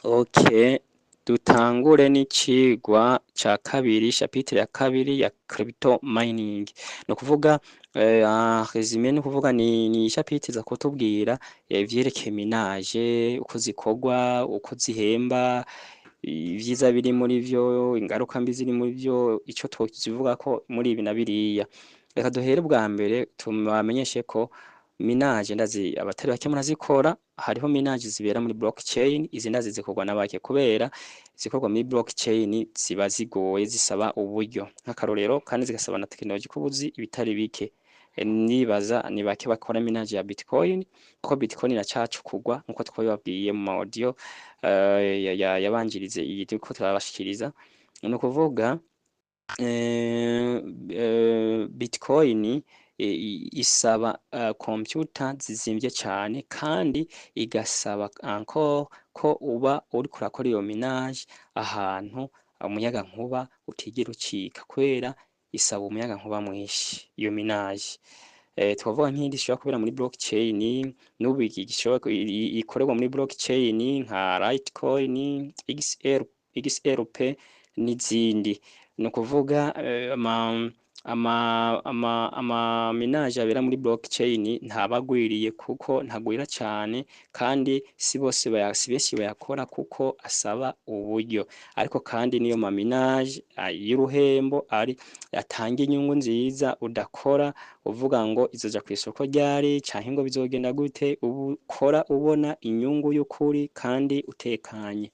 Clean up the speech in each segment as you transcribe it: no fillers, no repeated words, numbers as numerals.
Okay, dutangure n'icigwa ca kabiri, chapitre ya kabiri ya crypto mining. Ni ukuvuga en résumé, ni ukuvuga ni chapitre iza kutubwira ivyerekeye minage, uko zikorwa, uko zihemba, ivyiza biri muri vyo, ingaruka mbi ziri muri vyo, ico twozivugako muri ibi na biriya. Reka duhere bwa mbere tubamenyeshe ko minage, ndazi abatari bake murazikora. Hariho minage zibera muri blockchain. Izi ndazi zikorwa na bake, kubera izikorwa muri blockchain ziba zigoye, zisaba uburyo nk'akarorero, kandi zigasaba na technologie, kubuzi ibitari bike. Nibaza ni bake bakora minage ya Bitcoin, kuko Bitcoin iracacukurwa nkuko twabibabwiye mu ma audio yabanjirize iyi turiko turabashikiriza. Ni ukuvuga Bitcoin isaba computer zizimvye cane, kandi igasaba encore ko uba uriko urakora iyo minage ahantu umuyagankuba utigera ucika, kubera isaba umuyagankuba mwinshi iyo minage. Twovuga nk'iyindi ishobora kubera muri blockchain n'ubu ikorerwa muri blockchain, nka Litecoin, XR, XRP n'izindi. Ni ukuvuga ama minage abera muri blockchain ntaba agwiriye, kuko ntagwira cane, kandi si bose, si benshi bayakora, kuko asaba uburyo. Ariko kandi niyo ma minage y'uruhembo ari atanga inyungu nziza, udakora uvuga ngo izoja kw'isoko ryari canke ngo bizogenda gute. Uba ukora ubona inyungu y'ukuri kandi utekanye.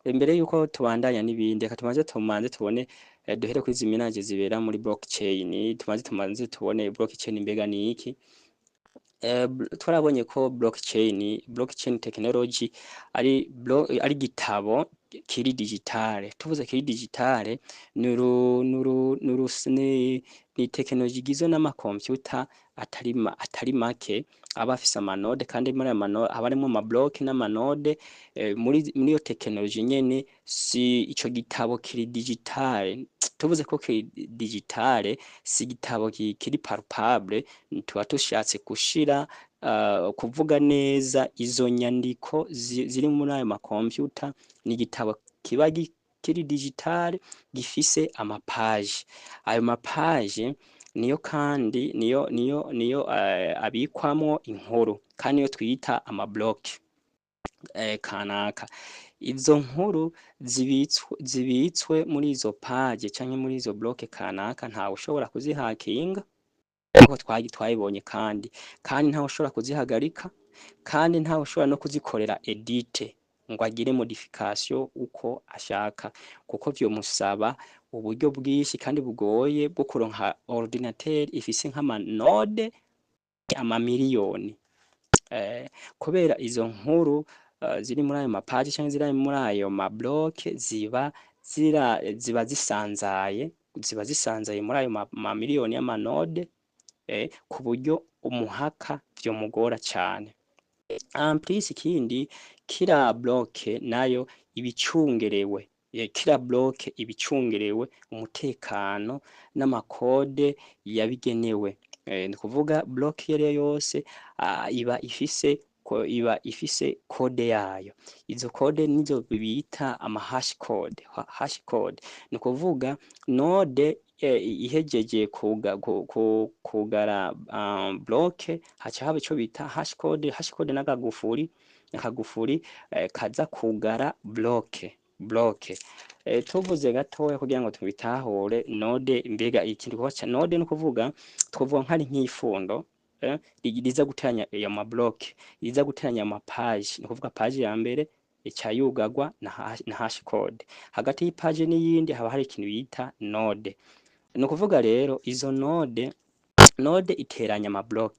Imbere yuko tubandanya n'ibindi, reka tumanze tubone, duhere kuri izi minage zibera muri blockchain. Tumanze tubone blockchain mbega ni iki. Twarabonye ko blockchain technology ari igitabo kiri digitale. Tuvuze kiri digitale, ni technology igizwe n'ama computer atari make, aba afise ama node, kandi muri ayo haba harimwo ama block n'ama node. Muri iyo technology nyene, si ico gitabo kiri digitale. Tuvuze ko kiri digitale, si igitabo kiri palpable. Tuba dushatse gushira kuvuga neza izo nyandiko ziri muri ayo ma computer. Ni igitabo kiba kiri digitale, gifise ama page. Ayo ma page niyo kandi niyo abikwamwo inkuru, kandi niyo twita ama block kanaka. Izo nkuru zibitswe muri izo page canke muri izo block kanaka, ntawe ushobora kuzihakinga nkuko twabibonye, kandi ntawe ushobora kuzihagarika, kandi ntawe ushobora no kuzikorera edit ngo agire modification uko ashaka, kuko vyomusaba uburyo bwinshi kandi bugoye bwo kuronka ordinateur ifise nk'ama node amamiliyoni, kubera izo nkuru ziri muri ayo ma page canke ziri muri ayo ma block ziba zisanzaye muri ayo mamiliyoni y'ama node, ku buryo umuhaka vyomugora cane. En plus, ikindi, kira block nayo ibicungerewe, kira block ibicungerewe umutekano n'ama code yabigenewe. Ni kuvuga block iyo ariyo yose iba ifise code yayo. Izo code nizo bita ama hash code. Hash code ni kuvuga node ihejeje kugara block, haca haba ico bita hash code. Hash code n'akagufuri, akagufuri kaza kugara block. Tuvuze gatoya kugira ngo tubitahure, node mbega ikintu ca node, ni ukuvuga twovuga nk'ari nk'ifundo riza guteranya ayo ma block, riza guteranya ama page. Ni ukuvuga page ya mbere ica yugarwa na hash code. Hagati y'ipaje n'iyindi haba hari ikintu bita node. Ni ukuvuga rero izo node iteranya ama block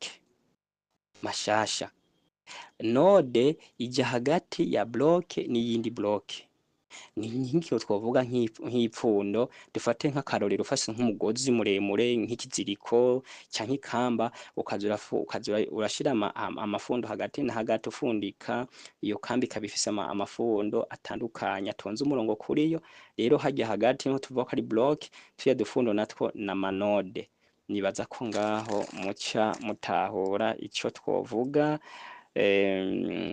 mashasha. Node ija hagati ya block n'iyindi block. Ni nk'ikintu twovuga nk'ipfundo. Dufate nk'akarorero: ufashe nk'umugozi muremure, nk'ikiziriko canke ikamba, ukaza urashira amafundo hagati na hagati, ufundika iyo kamba, ikaba ifise amafundo atandukanye atonze umurongo kuriyo. Rero harya hagati niho tuvuga ko ari block. Turiya dufundo natwo n'ama node. Nibaza ko ngaho muca mutahura ico twovuga.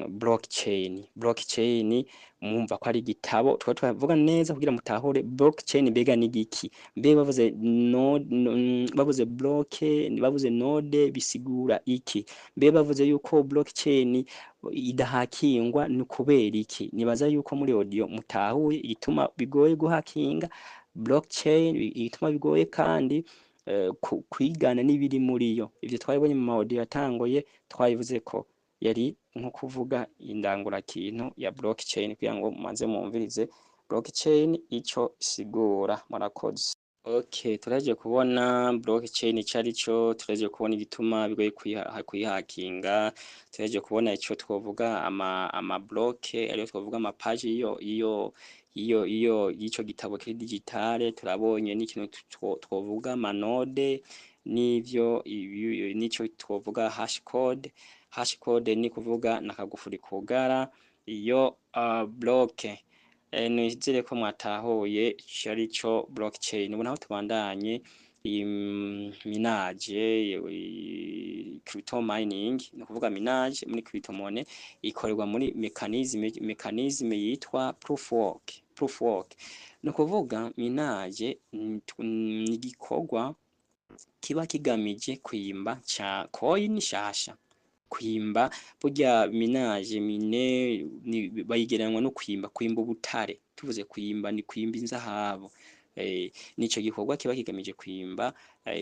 Blockchain. Blockchain mumva ko ari igitabo twa twavuga neza kugira mutahure blockchain mbega ni igiki, mbe bavuze node, bavuze block, bavuze node bisigura iki, mbe bavuze yuko blockchain idahakingwa ni kubera iki? Nibaza yuko muri audio mutahuye igituma bigoye guhakinga blockchain, igituma bigoye kandi kwigana n'ibiri muri yo. Ivyo twabibonye mu audio yatanguye, twabivuze ko yari nko kuvuga indangurakintu ya blockchain kugira ngo mubanze mwumvirize blockchain ico isigura. Murakoze. Okay, turaje kubona blockchain ico arico, turaje kubona igituma bigoye kuyihakinga, turaje kubona ico twovuga ama block, ariyo twovuga ama page iyo y'ico gitabo kiri digitale. Turabonye n'ikintu twovuga ama node n'ivyo nico twovuga hash code. Hash code ni kuvuga nakagufuri kugara iyo block. Nizere ko mwatahuye ico arico blockchain. Ubu naho tubandanye minage, crypto mining, ni ukuvuga minage muri crypto money ikorerwa muri mechanism yitwa proof work. Proof work ni ukuvuga minage ni igikorwa kiba kigamije kwimba ca coin nshasha. Kwimba burya minage mine bayigereranywa no kwimba ubutare. Tuvuze kwimba ni kwimba inzahabu. Nico gikorwa kiba kigamije kwimba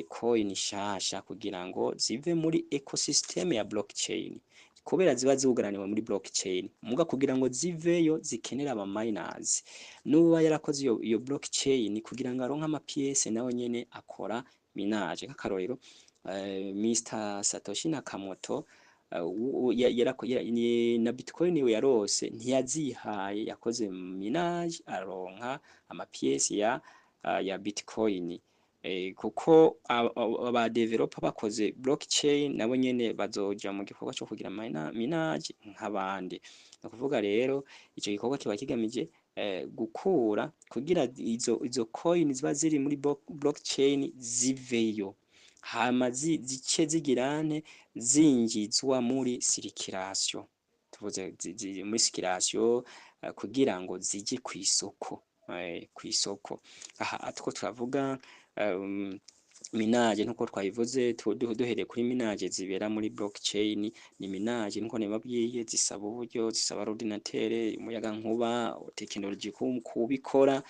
coin nshasha kugira ngo zive muri ecosystem ya blockchain, kubera ziba zugaraniwe muri blockchain, muga kugira ngo ziveyo zikenera aba miners. Nuba yarakoze iyo blockchain kugira ngo aronke ama pièces, nawe nyene akora minage. Nk'akarorero, Mr Satoshi Nakamoto na Bitcoin we yarose ntiyazihaye, yakoze minage aronka ama pièces ya Bitcoin. Kuko aba developer bakoze blockchain nabo nyene bazoja mu gikorwa co kugira minage nk'abandi. Ni ukuvuga rero ico gikorwa kiba kigamije gukura kugira izo coin ziba ziri muri blockchain ziveyo, hama zice zigirane zinjizwa muri circulation, tuvuze muri circulation kugira ngo zije kw'isoko, kw'isoko. Aha two turavuga minage nkuko twabivuze, duhereye kuri minage zibera muri blockchain. Ni minage nkuko nabibabwiye zisaba uburyo, zisaba ordinateur, umuyagankuba, technology kubikora,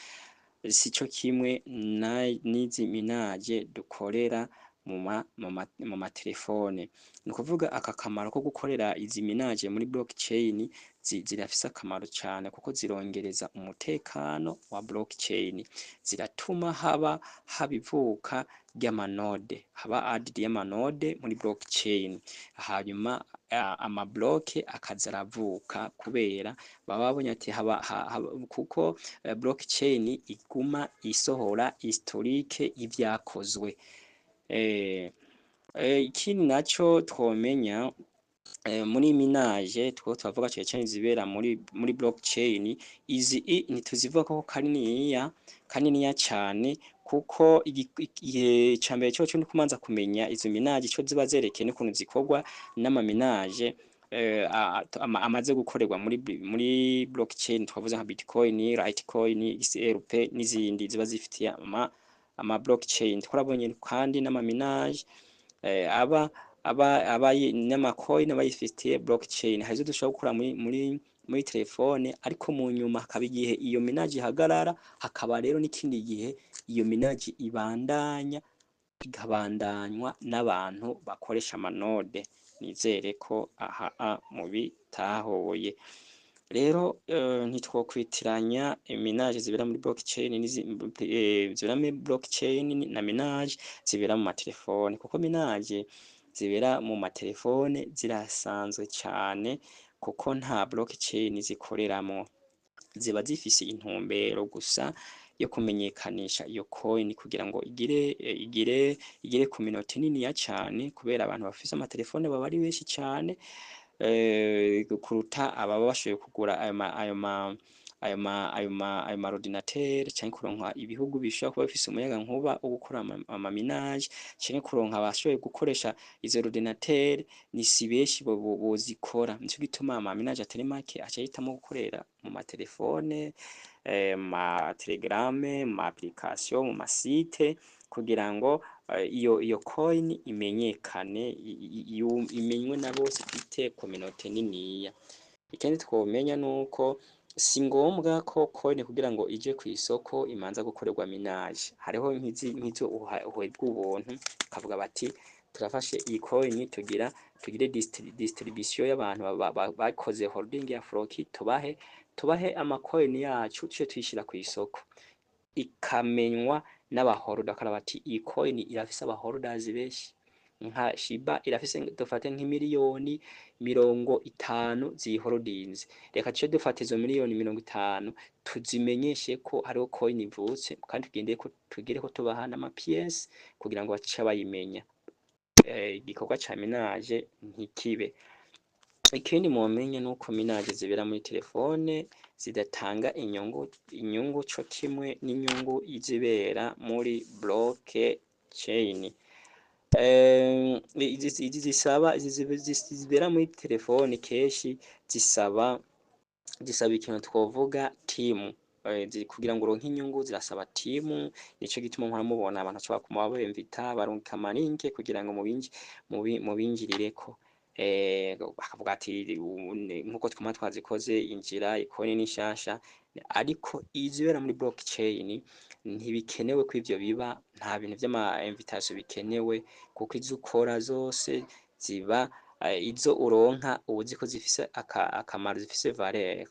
sico kimwe n'izi minage dukorera mu matelefone. Ni ukuvuga aka kamaro ko gukorera izi minage muri blockchain zirafise akamaro cane, kuko zirongereza umutekano wa blockchain, ziratuma haba ivuka ry'ama node, haba add y'ama node muri blockchain, hanyuma ama block akaza aravuka kubera baba babonye ati haba, kuko blockchain iguma isohora historique y'ivyakozwe. Ikindi naco twomenya muri minage two twavuga cane cane zibera muri blockchain, izi ntituzivuga ko kaniniya kaniniya cane, kuko icambere coco ni kumanza kumenya izo minage ico ziba zerekeye n'ukuntu zikorwa, n'ama minage amaze gukorerwa muri blockchain twavuze nka Bitcoin, Litecoin, XRP n'izindi ziba zifitiye ama blockchain. Twarabonye kandi n'ama minage aba n'ama coin aba yifitiye blockchain. Hari izo dushobora gukora muri telefone, ariko mu nyuma hakaba igihe iyo minage ihagarara, hakaba rero n'ikindi gihe iyo minage ibandanya, ikabandanywa n'abantu bakoresha ama node. Nizere ko aha mubitahuye. Rero ntitwokwitiranya minage zibera muri blockchain zibera muri blockchain na minage zibera mu matelefone, kuko minage zibera mu matelefone zirasanzwe cane, kuko nta blockchain zikoreramwo, ziba zifise intumbero gusa yo kumenyekanisha iyo coin kugira ngo igire community niniya cane, kubera abantu bafise amatelefone baba ari benshi cane kuruta ababa bashoboye kugura ayo ma ayo ma ayo ma ordinateur, canke kuronka ibihugu bishobora kuba bifise umuyagankuba wo gukora ama minage, canke kuronka abashoboye gukoresha izo ordinateur, ni si benshi bozikora. Nico gituma ama minage atari make aca ahitamwo gukorera mu matelefone, mu ma Telegram, mu ma application, mu ma site, kugira ngo iyo coin imenyekane, imenywe na bose, ifite communauté niniya. Ikindi twomenya nuko si ngombwa ko coin kugira ngo ije kw'isoko imanza gukorerwa minage. Hariho nkizo uhebwa ubuntu, bakavuga bati: "Turafashe iyi coin, tugira tugire distribution y'abantu bakoze holding ya Floki, tubahe ama coin yacu, tuce tuyishira kw'isoko", ikamenywa n'abaholder, bakaraba bati: "Iyi coin irafise aba holders benshi." Nka Shiba irafise, dufate, nk'imiliyoni 50 ziyiholdinze. Reka tuce dufata izo miliyoni 50, tuzimenyeshe ko hariho coin ivutse, kandi tugendeko tugireko tubaha n'ama pièces kugira ngo bace bayimenya. Igikorwa ca minage ntikibe. Ikindi mwomenya nuko minage zibera muri telefone zidatanga inyungu co kimwe n'inyungu izibera muri blockchain. Izi zisaba, izi zibera muri telefone kenshi zisaba ikintu twovuga team. Kugira ngo uronke inyungu zirasaba team. Nico gituma mpora mubona abantu bashobora kuguma babemvita, barungika ama link kugira ngo mubinjirireko. Bakavuga ati: "Nkuko twama twazikoze, injira, i coin ni nshasha." Ariko izibera muri blockchain ntibikenewe ko ivyo biba, nta bintu vy'ama invitation bikenewe, kuko izo ukora zose ziba izo uronka uba uzi ko zifise akamaro, zifise valeur.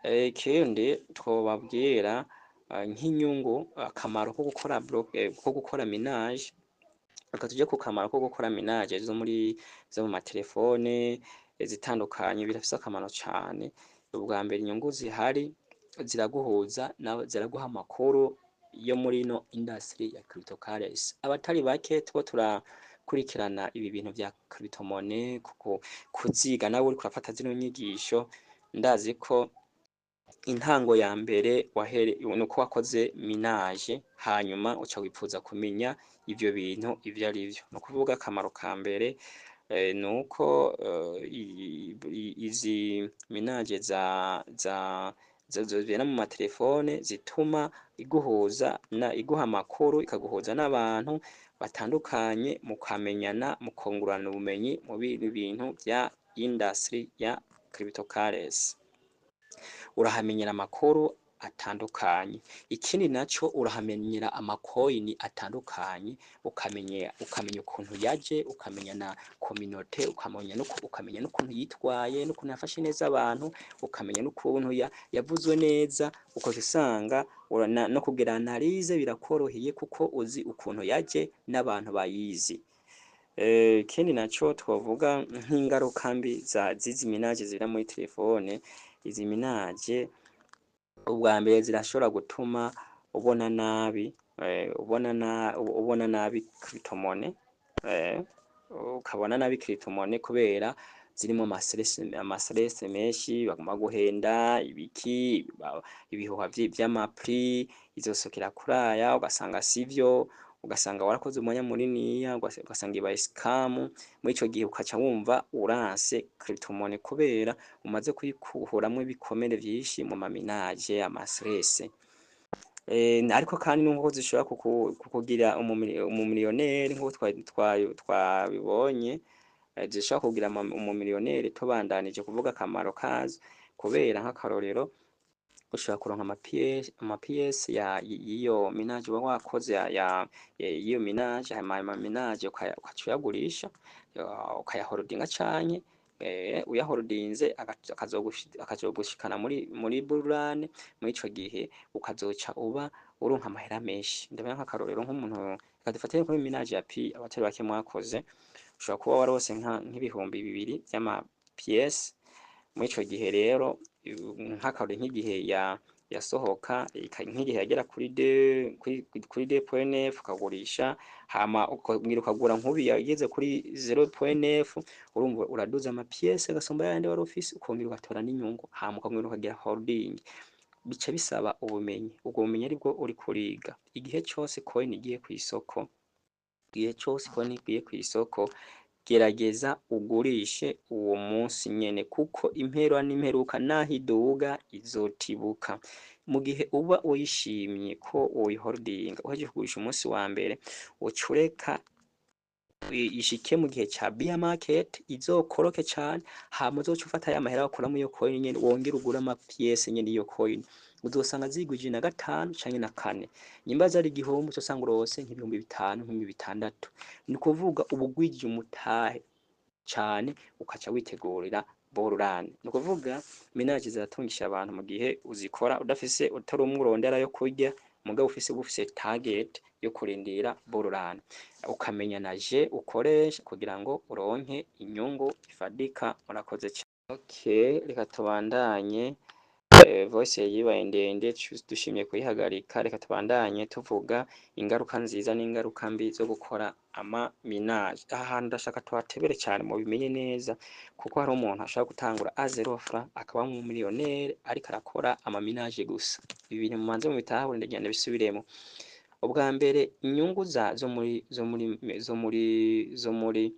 Ikindi twobabwira nk'inyungu, akamaro ko gukora block, ko gukora minage. Reka tuje ku kamaro ko gukora minage zo mu matelefone zitandukanye. Birafise akamaro cane. Ubwa mbere, inyungu zihari ziraguhuza, ziraguha amakuru yo muri ino industry ya cryptocurrency. Abatari bake tuko turakurikirana ibi bintu vya cryptomonnaie, kuko kuziga, nawe uriko urafata zino nyigisho, ndazi ko intango ya mbere wahere nuko wakoze minage, hanyuma uca wipfuza kumenya ivyo bintu ivyo arivyo. Ni ukuvuga akamaro ka mbere nuko izi minage za zibera mu matelefone zituma iguhuza na iguha amakuru, ikaguhuza n'abantu batandukanye, mukamenyana, mukungurana ubumenyi mu bintu vya industry ya cryptocurrency. Urahamenyera amakuru atandukanye. Ikindi naco, urahamenyera ama coin atandukanye, ukamenya ukuntu yaje, ukamenya na communauté, ukamenya n'ukuntu yitwaye, n'ukuntu yafashe neza abantu, ukamenya n'ukuntu yavuzwe neza. Ukaca usanga no kugira analyse birakoroheye, kuko uzi ukuntu yaje n'abantu bayizi. Ikindi naco twovuga nk'ingaruka mbi za zizi minage zibera muri telefone: izi minage ubwa mbere zirashobora gutuma ubona nabi, ubona nabi cryptomonnaie, ukabona nabi cryptomonnaie kubera zirimo ama stress menshi, baguma guhenda ibiki, ibihuha vy'ama prix, izosokera kuraya, ugasanga sivyo, ugasanga warakoze umwanya muniniya, ugasanga ibaye scam. Muri ico gihe ukaca wumva uranse cryptomonnaie, kubera umaze kuyikuramwo ibikomere vyinshi mu ma minage, ama stress. Ariko kandi nuko zishobora kukugira umumiliyoneri, nkuko twabibonye, zishobora kugira umumiliyoneri. Tubandanije kuvuga akamaro kazo, kubera nk'akarorero ushobora kuronka ama pièces ya y'iyo minage uba wakoze, y'iyo minage, hanyuma ayo ma minage ukaca uyagurisha, ukayaholdinga, canke uyaholdinze akazogushikana muri bull run. Muri ico gihe ukazoca uba uronka amahera menshi. Ndabona nk'akarorero nk'umuntu, reka dufatire kuri minage ya Pi abatari bake mwakoze, ushobora kuba warose nk'ibihumbi 2 vy'ama pièces. Muri ico gihe rero, nk'akarorero, nk'igihe yasohoka, nk'igihe yagera kuri 2.9, ukagurisha, hama ukongera ukagura nk'ubu yageze kuri 0.9, urumva uraduza ama pièces agasumba yayandi wari ufise, ukongera ugatora n'inyungu, hama ukongera ukagira holding. Bica bisaba ubumenyi, ubwo bumenyi aribwo uriko uriga. Igihe cose coin igiye kw'isoko, igihe cose coin igiye kw'isoko, gerageza ugurishe uwo munsi nyene, kuko impera n'imperuka naho iduga izotibuka. Mu gihe uba uyishimye ko woyiholdinga, uhejeje kugurisha umunsi wa mbere, uca ureka ishike mu gihe ca bear market, izokoroke cane, hama uzoca ufata ya mahera wakura muri iyo coin nyene, wongere ugure ama pièces nyene y'iyo coin, uzosanga zigwije na gatanu canke na kane. Nyimba zari 1000, uzosanga uronse nk'ibihumbi 5, nk'ibihumbi 6. Ni ukuvuga uba ugwije umutahe cane, ukaca witegurira bull run. Ni ukuvuga minage ziratungisha abantu mu gihe uzikora udafise, utari umwe urondera yo kurya, mugabo ufise, uba ufise target yo kurindira bull run, ukamenya na je ukoresha kugira ngo uronke inyungu ifadika. Murakoze cane. Okay, reka tubandanye. Voice yibaye ndende, dushimye kuyihagarika. Reka tubandanye tuvuga ingaruka nziza n'ingaruka mbi zo gukora ama minage. Aha hantu ndashaka tuhatebere cane mubimenye neza, kuko hari umuntu ashobora gutangura à zéro franc akaba mu millionnaire ariko arakora ama minage gusa. Ibi bintu mubanze mubitahure, ndagira ndabisubiremo. Ubwa mbere, inyungu za zo muri zo muri zo muri zo muri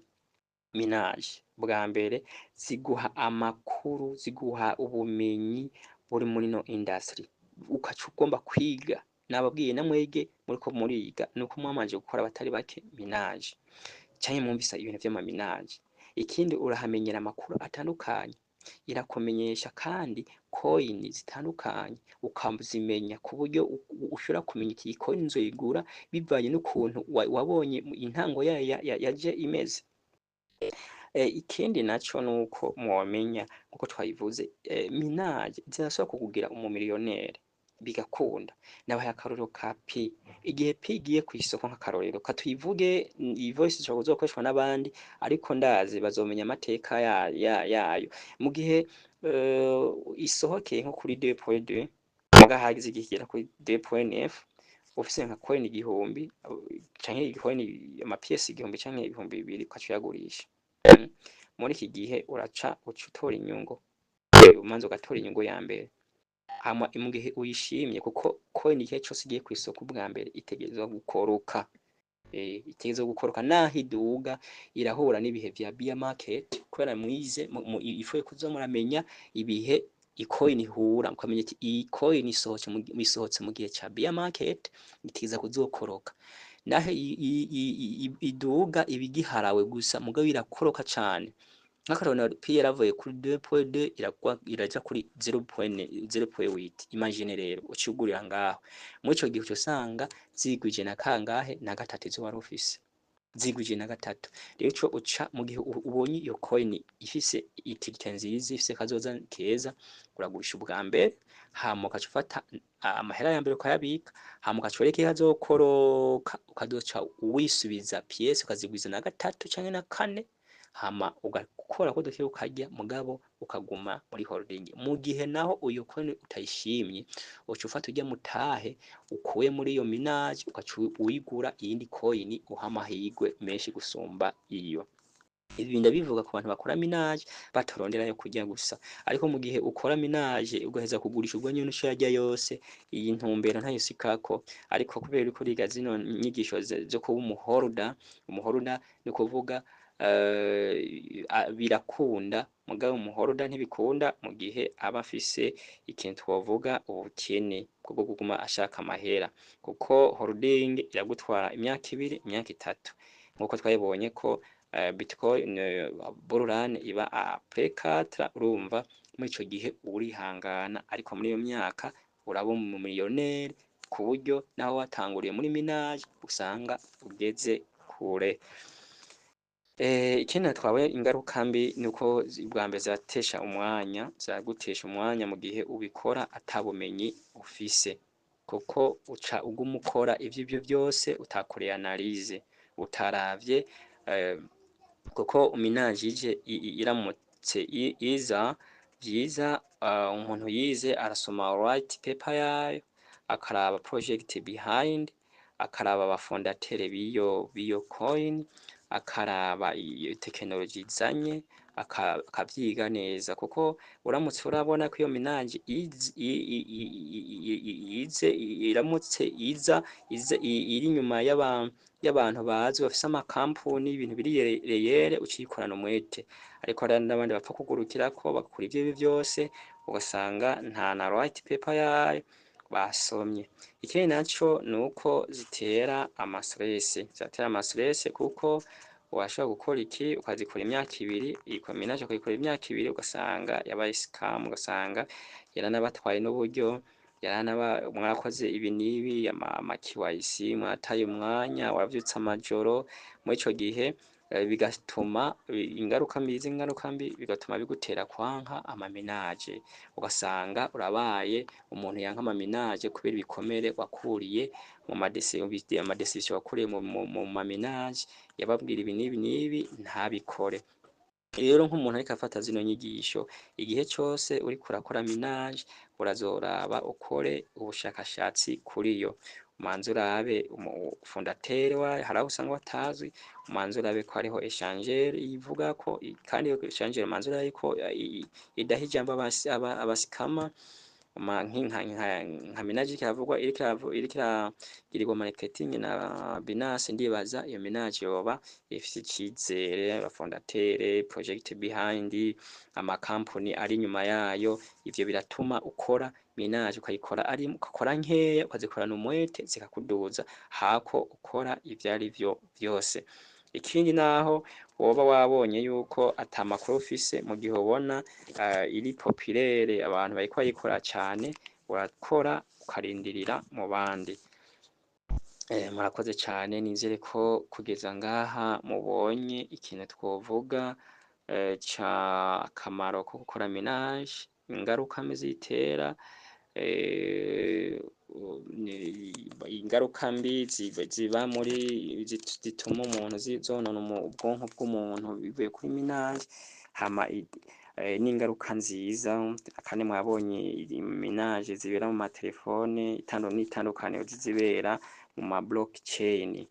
minage, bwa mbere ziguha amakuru, ziguha ubumenyi buri muri no industry, ukaca ugomba kwiga. Nababwiye, namwege muriko muriga nuko mwamanje gukora abatari bake minage canke mwumvise ibintu vy'ama minage. Ikindi, urahamenyera amakuru atandukanye, irakumenyesha kandi coin zitandukanye ukazimenya, ku buryo ushobora kumenya iti iyi coin nzoyigura bivanye n'ukuntu wabonye intango yayo yaje imeze. Ikindi naco nuko mwomenya, nkuko twabivuze, minage zirashobora kukugira umumiliyoneri bigakunda. Nabahaye akarorero ka Pi. Igihe Pi igiye kw'isoko, nk'akarorero katuyivuge, iyi voice ishobora kuzokoreshwa n'abandi, ariko ndazi bazomenya amateka yayo. Mu gihe isohokeye nko kuri 2.2, muga hagize igihe igera kuri 2.9, ufise nka coin 1000 canke coin ama pièces 1000 canke 2000, ukaca uyagurisha. Muri iki gihe uraca uca utora inyungu, umanza ugatora inyungu ya mbere. Hama mu gihe uyishimye, kuko coin igihe cose igiye kw'isoko ubwa mbere itegerezwa gukoroka, itegerezwa gukoroka naho iduga, irahura n'ibihe vya bear market. Kubera mwize ifuye kuza muramenya ibihe i coin ihura, mukamenya ati iyi coin isohotse mu gihe ca bear market, itegerezwa kuzokoroka. Naho iduga iba igiharawe gusa, mugabo irakoroka cane. Nk'akarorero, Pi yaravuye kuri 2.2 iragwa iraja kuri 0.08. Imagine rero uciye ugurira ngaho muri ico gihe, uca usanga zigwije na kangahe? Na gatatu. Izo wari ufise zigwije na gatatu. Rero ico uca mu gihe ubonye iyo coin ifise utilité nziza, ifise kazoza keza, uragurisha ubwa mbere, hama ugaca ufata amahera ya mbere ukayabika, hama ugaca ureka ikazokoroka, ukazoca wisubiza pièces ukazigwiza na gatatu canke na kane, hama ugakora ko duke ukarya, mugabo ukaguma muri holding. Mu gihe naho uyo coin utayishimye, uca ufata urya mutahe ukuye muri iyo minage, ugaca uyigura iyindi coin uha amahirwe menshi gusumba iyo. Ibi ndabivuga ku bantu bakora minage batorondera yo kurya gusa. Ariko mu gihe ukora minage ugaheza kugurisha ubwo nyene uca uyarya yose, iyi ntumbero ntayo usikako. Ariko kubera uriko uriga zino nyigisho zo kuba umuholder, umuholder ni ukuvuga birakunda, mugabo umuholder ntibikunda mu gihe aba afise ikintu twovuga ubukene bwo kuguma ashaka amahera, kuko holding iragutwara imyaka 2, imyaka 3, nkuko twabibonye ko Bitcoin bull run iba après 4. Urumva muri ico gihe urihangana, ariko muri iyo myaka uraba umumiliyoneri, ku buryo naho watanguriye muri minage usanga ugeze kure. Ikindi twabonye, ingaruka mbi, nuko bwa mbere ziratesha umwanya, ziragutesha umwanya mu gihe ubikora ata bumenyi ufise, kuko uca uguma ukora ivyivyo vyose utakoreye analyse, utaravye, kuko minage ije iramutse iza vyiza, umuntu yize arasoma white paper yayo, akaraba project behind, akaraba abafondateri b'iyo coin, akaraba iyo tekinoloji izanye. akavyiga neza, kuko uramutse urabona ko iyo minage ize iramutse iza iri inyuma y'abantu bazwi bafise amakampuni, ibintu biri réel, uciyikorana umwete. Ariko hari n'abandi bapfa kugurukirako bagakora ivyo vyose, ugasanga nta na white paper yayo basomye. Ikindi naco nuko zitera ama stress, ziratera ama stress, kuko washobora gukora iki, ukazikora imyaka 2, iyo minage ukayikora imyaka 2, ugasanga yabaye scam, ugasanga yaranabatwaye n'uburyo, yaranaba mwakoze ibi n'ibi, ama KYC, mwataye umwanya, wavyutse amajoro muri ico gihe, bigatuma ingaruka mbi, z'ingaruka mbi, bigatuma bigutera kwanka ama minage, ugasanga urabaye umuntu yanka ama minage kubera ibikomere wakuriye mu ma décision wakuriye mu ma minage, yababwira ibi n'ibi n'ibi ntabikore. Rero nk'umuntu ariko afata zino nyigisho, igihe cose uriko urakora minage, urazoraba ukore ubushakashatsi kuriyo, umanze urabe fondateur wayo, haraho usanga batazwi, umanze urabe ko hariho échangeur iyivugako, kandi iyo échangeur umanze urabe ko idaha ijambo aba scammer. Nka minage iriko iravugwa, iriko iragirirwa marketing na Binance, ndibaza iyo minage yoba ifise icizere, aba fondateur, project behind, amakampuni ari inyuma yayo. Ivyo biratuma ukora minage, ukayikora ari ugakora nkeya, ukazikorana umwete, zikakuduza hako ukora ivyo arivyo vyose. Ikindi, naho woba wabonye yuko ata makuru ufise, mu gihe ubona iri populaire, abantu bariko bayikora cane, urakora ukarindirira mu bandi. Murakoze cane, nizere ko kugeza ngaha mubonye ikintu twovuga ca akamaro ko gukora minage, ingaruka mbi zitera, ingaruka mbi ziba muri zituma umuntu zonona ubwonko bw'umuntu bivuye kuri minage, hama n'ingaruka nziza. Kandi mwabonye minage zibera mu matelefone n'itandukaniro zizibera mu ma blockchain.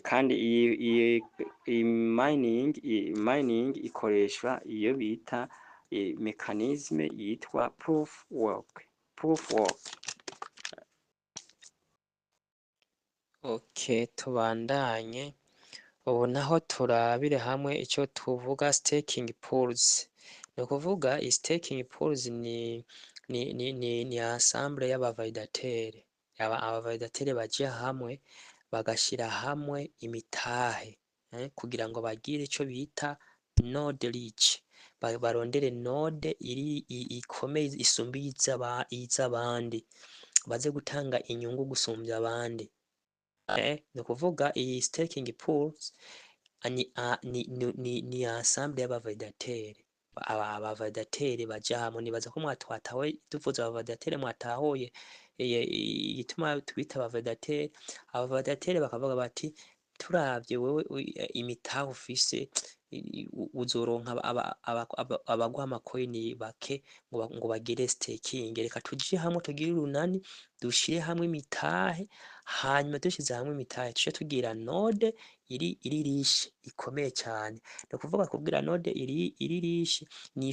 Kandi iyi mining ikoreshwa iyo bita mécanisme yitwa proof work, proof work. Okay, tubandanye. Ubu naho turabire hamwe ico tuvuga staking pools. Ni ukuvuga iyi staking pools ni ensemble y'aba validateur, aba validateur baja hamwe bagashira hamwe imitahe kugira ngo bagire ico bita node rich, barondere node iri ikomeye isumba iz'abandi, baze gutanga inyungu gusumvya abandi. Ni ukuvuga iyi staking pools ni ensemble y'aba validateur, aba validateur baja hamwe. Nibaza ko mwatwatahuye, tuvuze aba validateur mwatahuye igituma tubita aba validateur. Aba validateur bakavuga bati: "Turavye wewe imitahe ufise, uzoronka abaguha ama coin bake ngo bagire staking. Reka tuje hamwe, tugire urunani, dushire hamwe imitahe, hanyuma dushize hamwe imitahe tuce tugira node iri riche, ikomeye cane." Ni ukuvuga kugira node iri riche ni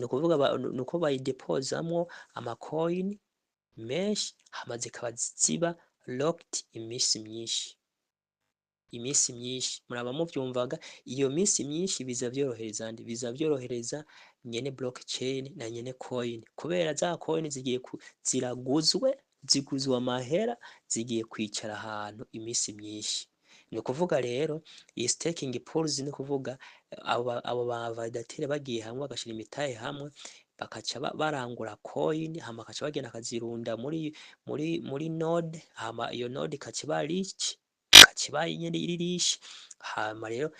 ukuvuga nuko bayidepozamwo ama coin menshi, hama zikaba ziba locked imisi myinshi, imisi myinshi. Muraba muvyumvaga, iyo misi myinshi biza vyorohereza nde? Biza vyorohereza nyene blockchain na nyene coin, kubera za coin zigiye ziraguzwe, ziguzwe amahera, zigiye kwicara ahantu imisi myinshi. Ni ukuvuga rero iyi staking pools, ni ukuvuga abo ba validateur bagiye hamwe, bagashira imitahe hamwe, bakaca barangura coin, hama bakaca bagenda bakazirunda muri node, hama iyo node ikaca iba rich, ikaca iba nyene iri riche. Hama rero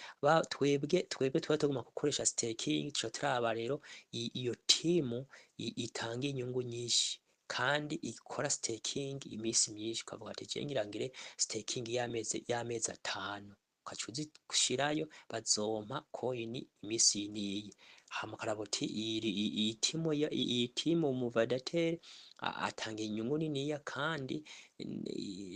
twebwe tuba tugomba gukoresha staking, tuca turaba rero iyo timu itanga inyungu nyinshi kandi ikora staking imisi myinshi, ukavuga ati: "Je ngira ngire staking y'amezi 5", ukaca uzishirayo, bazompa coin imisi iyi n'iyi. Hama ukaraba uti: "Iyi timu, mu validateur atanga inyungu niniya, kandi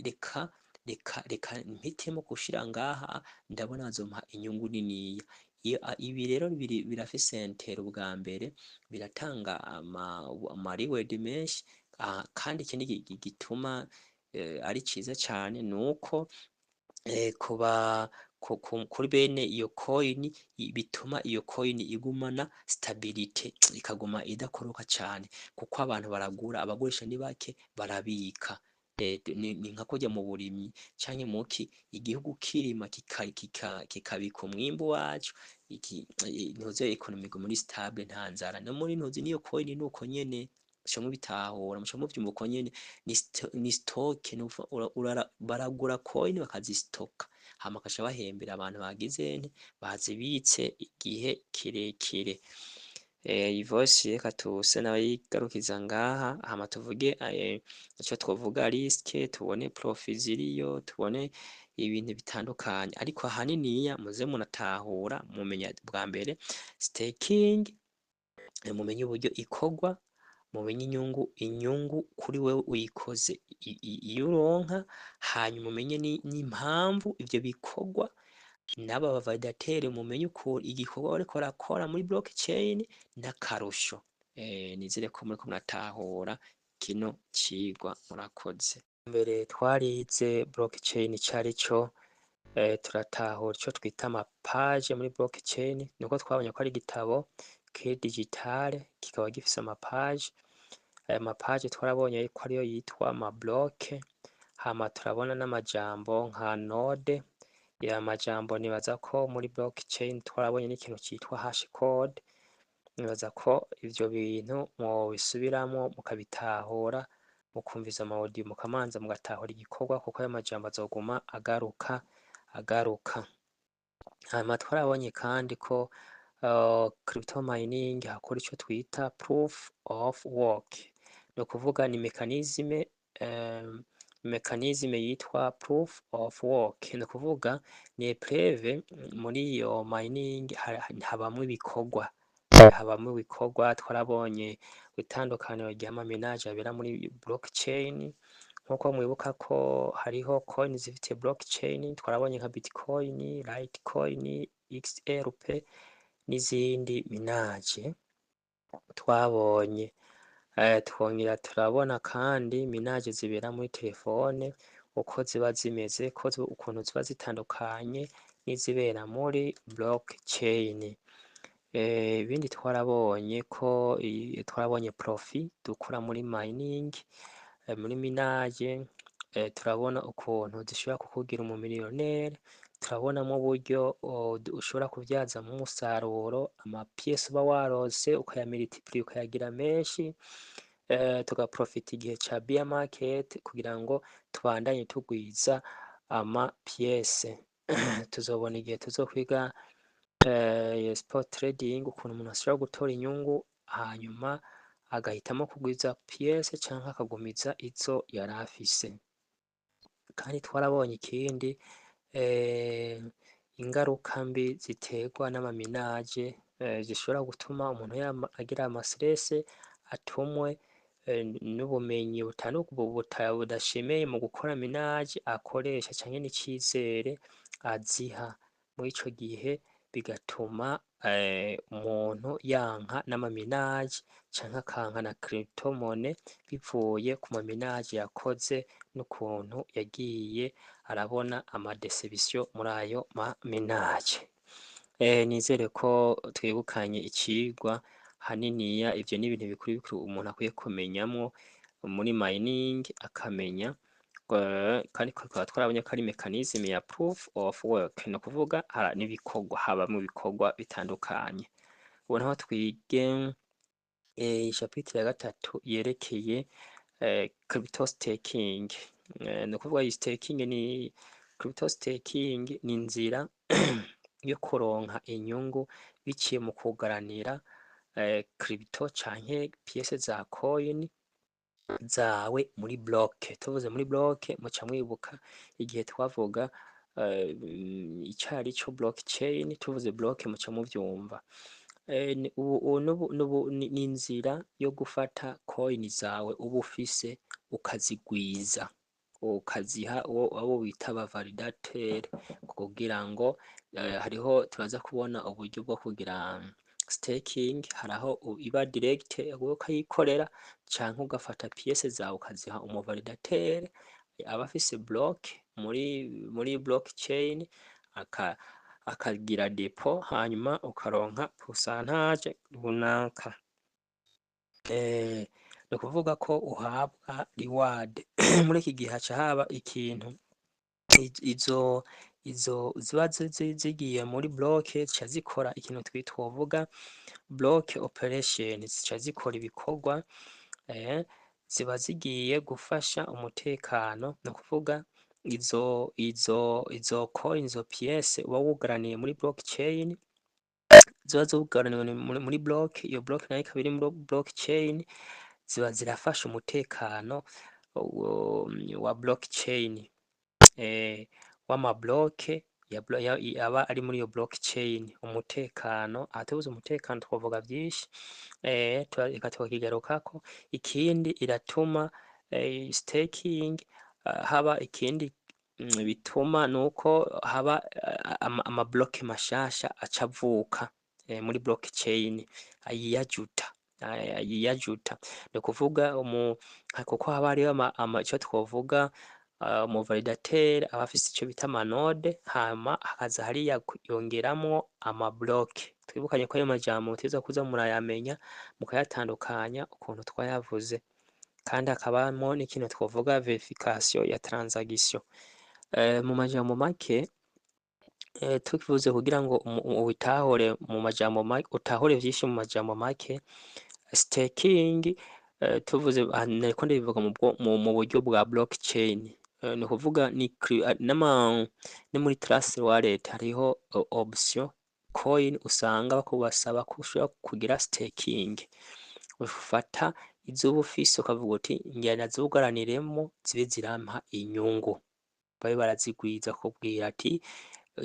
reka Reka mpitemo gushira ngaha, ndabona bazompa inyungu niniya. Iyo ibi rero birafise intérêt. Ubwa mbere biratanga ama reward menshi, kandi ikindi gituma ari ciza cane nuko kuba kuri bene iyo coin bituma iyo coin igumana stabilité, ikaguma idakoroka cane, kuko abantu baragura, abagurisha ni bake, barabika. Ni nka kurya mu burimyi canke muki igihugu kirima kikabika umwimbu waco, ntuze économie iguma iri stable, nta nzara. No muri ntuzi niyo coin nuko nyene, muca mubitahura, muca muvyumva uko nyene. Ni stock, baragura coin bakazistocka, hama bagaca bahembera abantu bagize nte bazibitse igihe kirekire. Iyi voice reka tuse n'abayigarukiza ngaha, hama tuvuge ico twovuga risque, tubone profit ziriyo, tubone ibintu bitandukanye, ariko ahaniniya muze munatahura, mumenya bwa mbere staking, mumenye uburyo ikorwa, mumenye inyungu kuri wewe uyikoze iyo uronka, hanyuma umenye n'impamvu ivyo bikorwa, n'aba ba validateur mumenye ukuntu igikorwa bariko barakora muri blockchain n'akarusho. Nizere ko muriko muratahura kino cigwa, murakoze. Mbere twarize blockchain icarico, turatahura ico twita ama page muri blockchain, nuko twabonye ko ari igitabo kiri digital, kikaba gifise ama page. Ayo ma page twarabonye ko ariyo yitwa ama block, hama turabona n'amajambo nka node. Ya majambo nibaza ko muri blockchain twarabonye n'ikintu citwa hash code. Nibaza ko ivyo bintu mwobisubiramwo mukabitahura, mukumviza ama audio, mukamanza mugatahura igikorwa, kuko ayo majambo azoguma agaruka agaruka. Hanyuma twarabonye kandi ko crypto mining hakora ico twita proof of work, ni ukuvuga ni mécanisme yitwa proof of work, ni ukuvuga ni preuve. Muri iyo mining habamwo ibikorwa, habamwo ibikorwa. Twarabonye itandukaniro ry'ama minage abera muri blockchain, nkuko mwibuka ko hariho coin zifitiye blockchain. Twarabonye nka Bitcoin, Litecoin, XRP n'izindi minage twabonye. Twongera turabona kandi minage zibera muri telefone uko ziba zimeze, ko ukuntu ziba zitandukanye n'izibera muri blockchain. Ibindi twarabonye ko twarabonye profit dukura muri mining, muri minage. Turabona ukuntu zishobora kukugira umu millionnaire, turabonamwo uburyo ushobora kuvyazamwo umusaruro ama pièces uba waronse, ukaya multiplier ukayagira menshi, tugaprofita igihe ca bear market kugira ngo tubandanye tugwiza ama pièces. Tuzobona igihe tuzokwiga spot trading, ukuntu umuntu ashobora gutora inyungu hanyuma agahitamo kugwiza pièces canke akagumiza izo yari afise. Kandi twarabonye ikindi, ingaruka mbi ziterwa n'ama minage, zishobora gutuma umuntu agira ama stress atumwe n'ubumenyi budashemeye mu gukora minage akoresha canke n'icizere aziha. Muri ico gihe bigatuma umuntu yanka n'ama minage canke akanka na crypto-monnaie, bivuye ku ma minage yakoze n'ukuntu yagiye arabona ama déception muri ayo ma minage. Nizere ko twibukanye icigwa haniniya. Ivyo ni ibintu bikuru bikuru umuntu akwiye kumenyamwo muri mining, akamenya. Kandi tukaba twarabonye ko ari mécanisme ya proof of work, ni ukuvuga n'ibikorwa, habamwo ibikorwa bitandukanye. Ubu naho twige chapitre ya gatatu yerekeye crypto staking. Ni ukuvuga iyi staking ni crypto staking, ni inzira yo kuronka inyungu biciye mu kugaranira crypto canke pièces za coin zawe muri block. Tuvuze muri block, muca mwibuka igihe twavuga icari co blockchain. Tuvuze block muca muvyumva. Ni inzira yo gufata coin zawe uba ufise ukazigwiza. Ukaziha uwo abo bita aba validateur kugira ngo hariho turaza kubona uburyo bwo kugira staking. Haraho iba direct wowe ukayikorera, canke ugafata pièces zawe ukaziha umu validateur aba afise block muri blockchain, akagira dépôt, hanyuma ukaronka pourcentage runaka. Ni ukuvuga ko uhabwa reward. Muri iki gihe haca haba ikintu izo ziba zigiye muri block, zica zikora ikintu twovuga block operation, zica zikora ibikorwa, ziba zigiye gufasha umutekano. Ni ukuvuga izo coin, izo pièces uba wugaraniye muri blockchain, ziba zugaraniwe muri block, iyo block nayo ikaba iri muri blockchain, ziba zirafasha umutekano wa blockchain, w'ama block aba ari muri iyo blockchain. Umutekano, aha tuvuze umutekano twovuga vyinshi, reka tukigarukako. Ikindi iratuma staking haba, ikindi bituma nuko haba ama block mashasha aca avuka muri blockchain yiyajuta. Ni ukuvuga kuko haba hariho ico twovuga umu validateur aba afise ico bita ama node, hama hakaza hariya yongeramwo ama block. Twibukanye ko ayo majambo mutegerezwa kuza murayamenya, mukayatandukanya ukuntu twayavuze. Kandi hakabamwo n'ikintu twovuga verification ya transaction. Mu majambo make, tukivuze kugira ngo ubitahure mu majambo make, utahure vyinshi mu majambo make, staking, tuvuze nariko ndabivuga mu buryo bwa blockchain, ni ukuvuga ni no muri Trust Wallet hariho option coin usanga bakubasaba ko ushobora kugira staking. Ufata izo uba ufise ukavuga uti: "Ngira ndazugaraniremwo zibe zirampa inyungu." Babe barazigwiza bakubwira ati: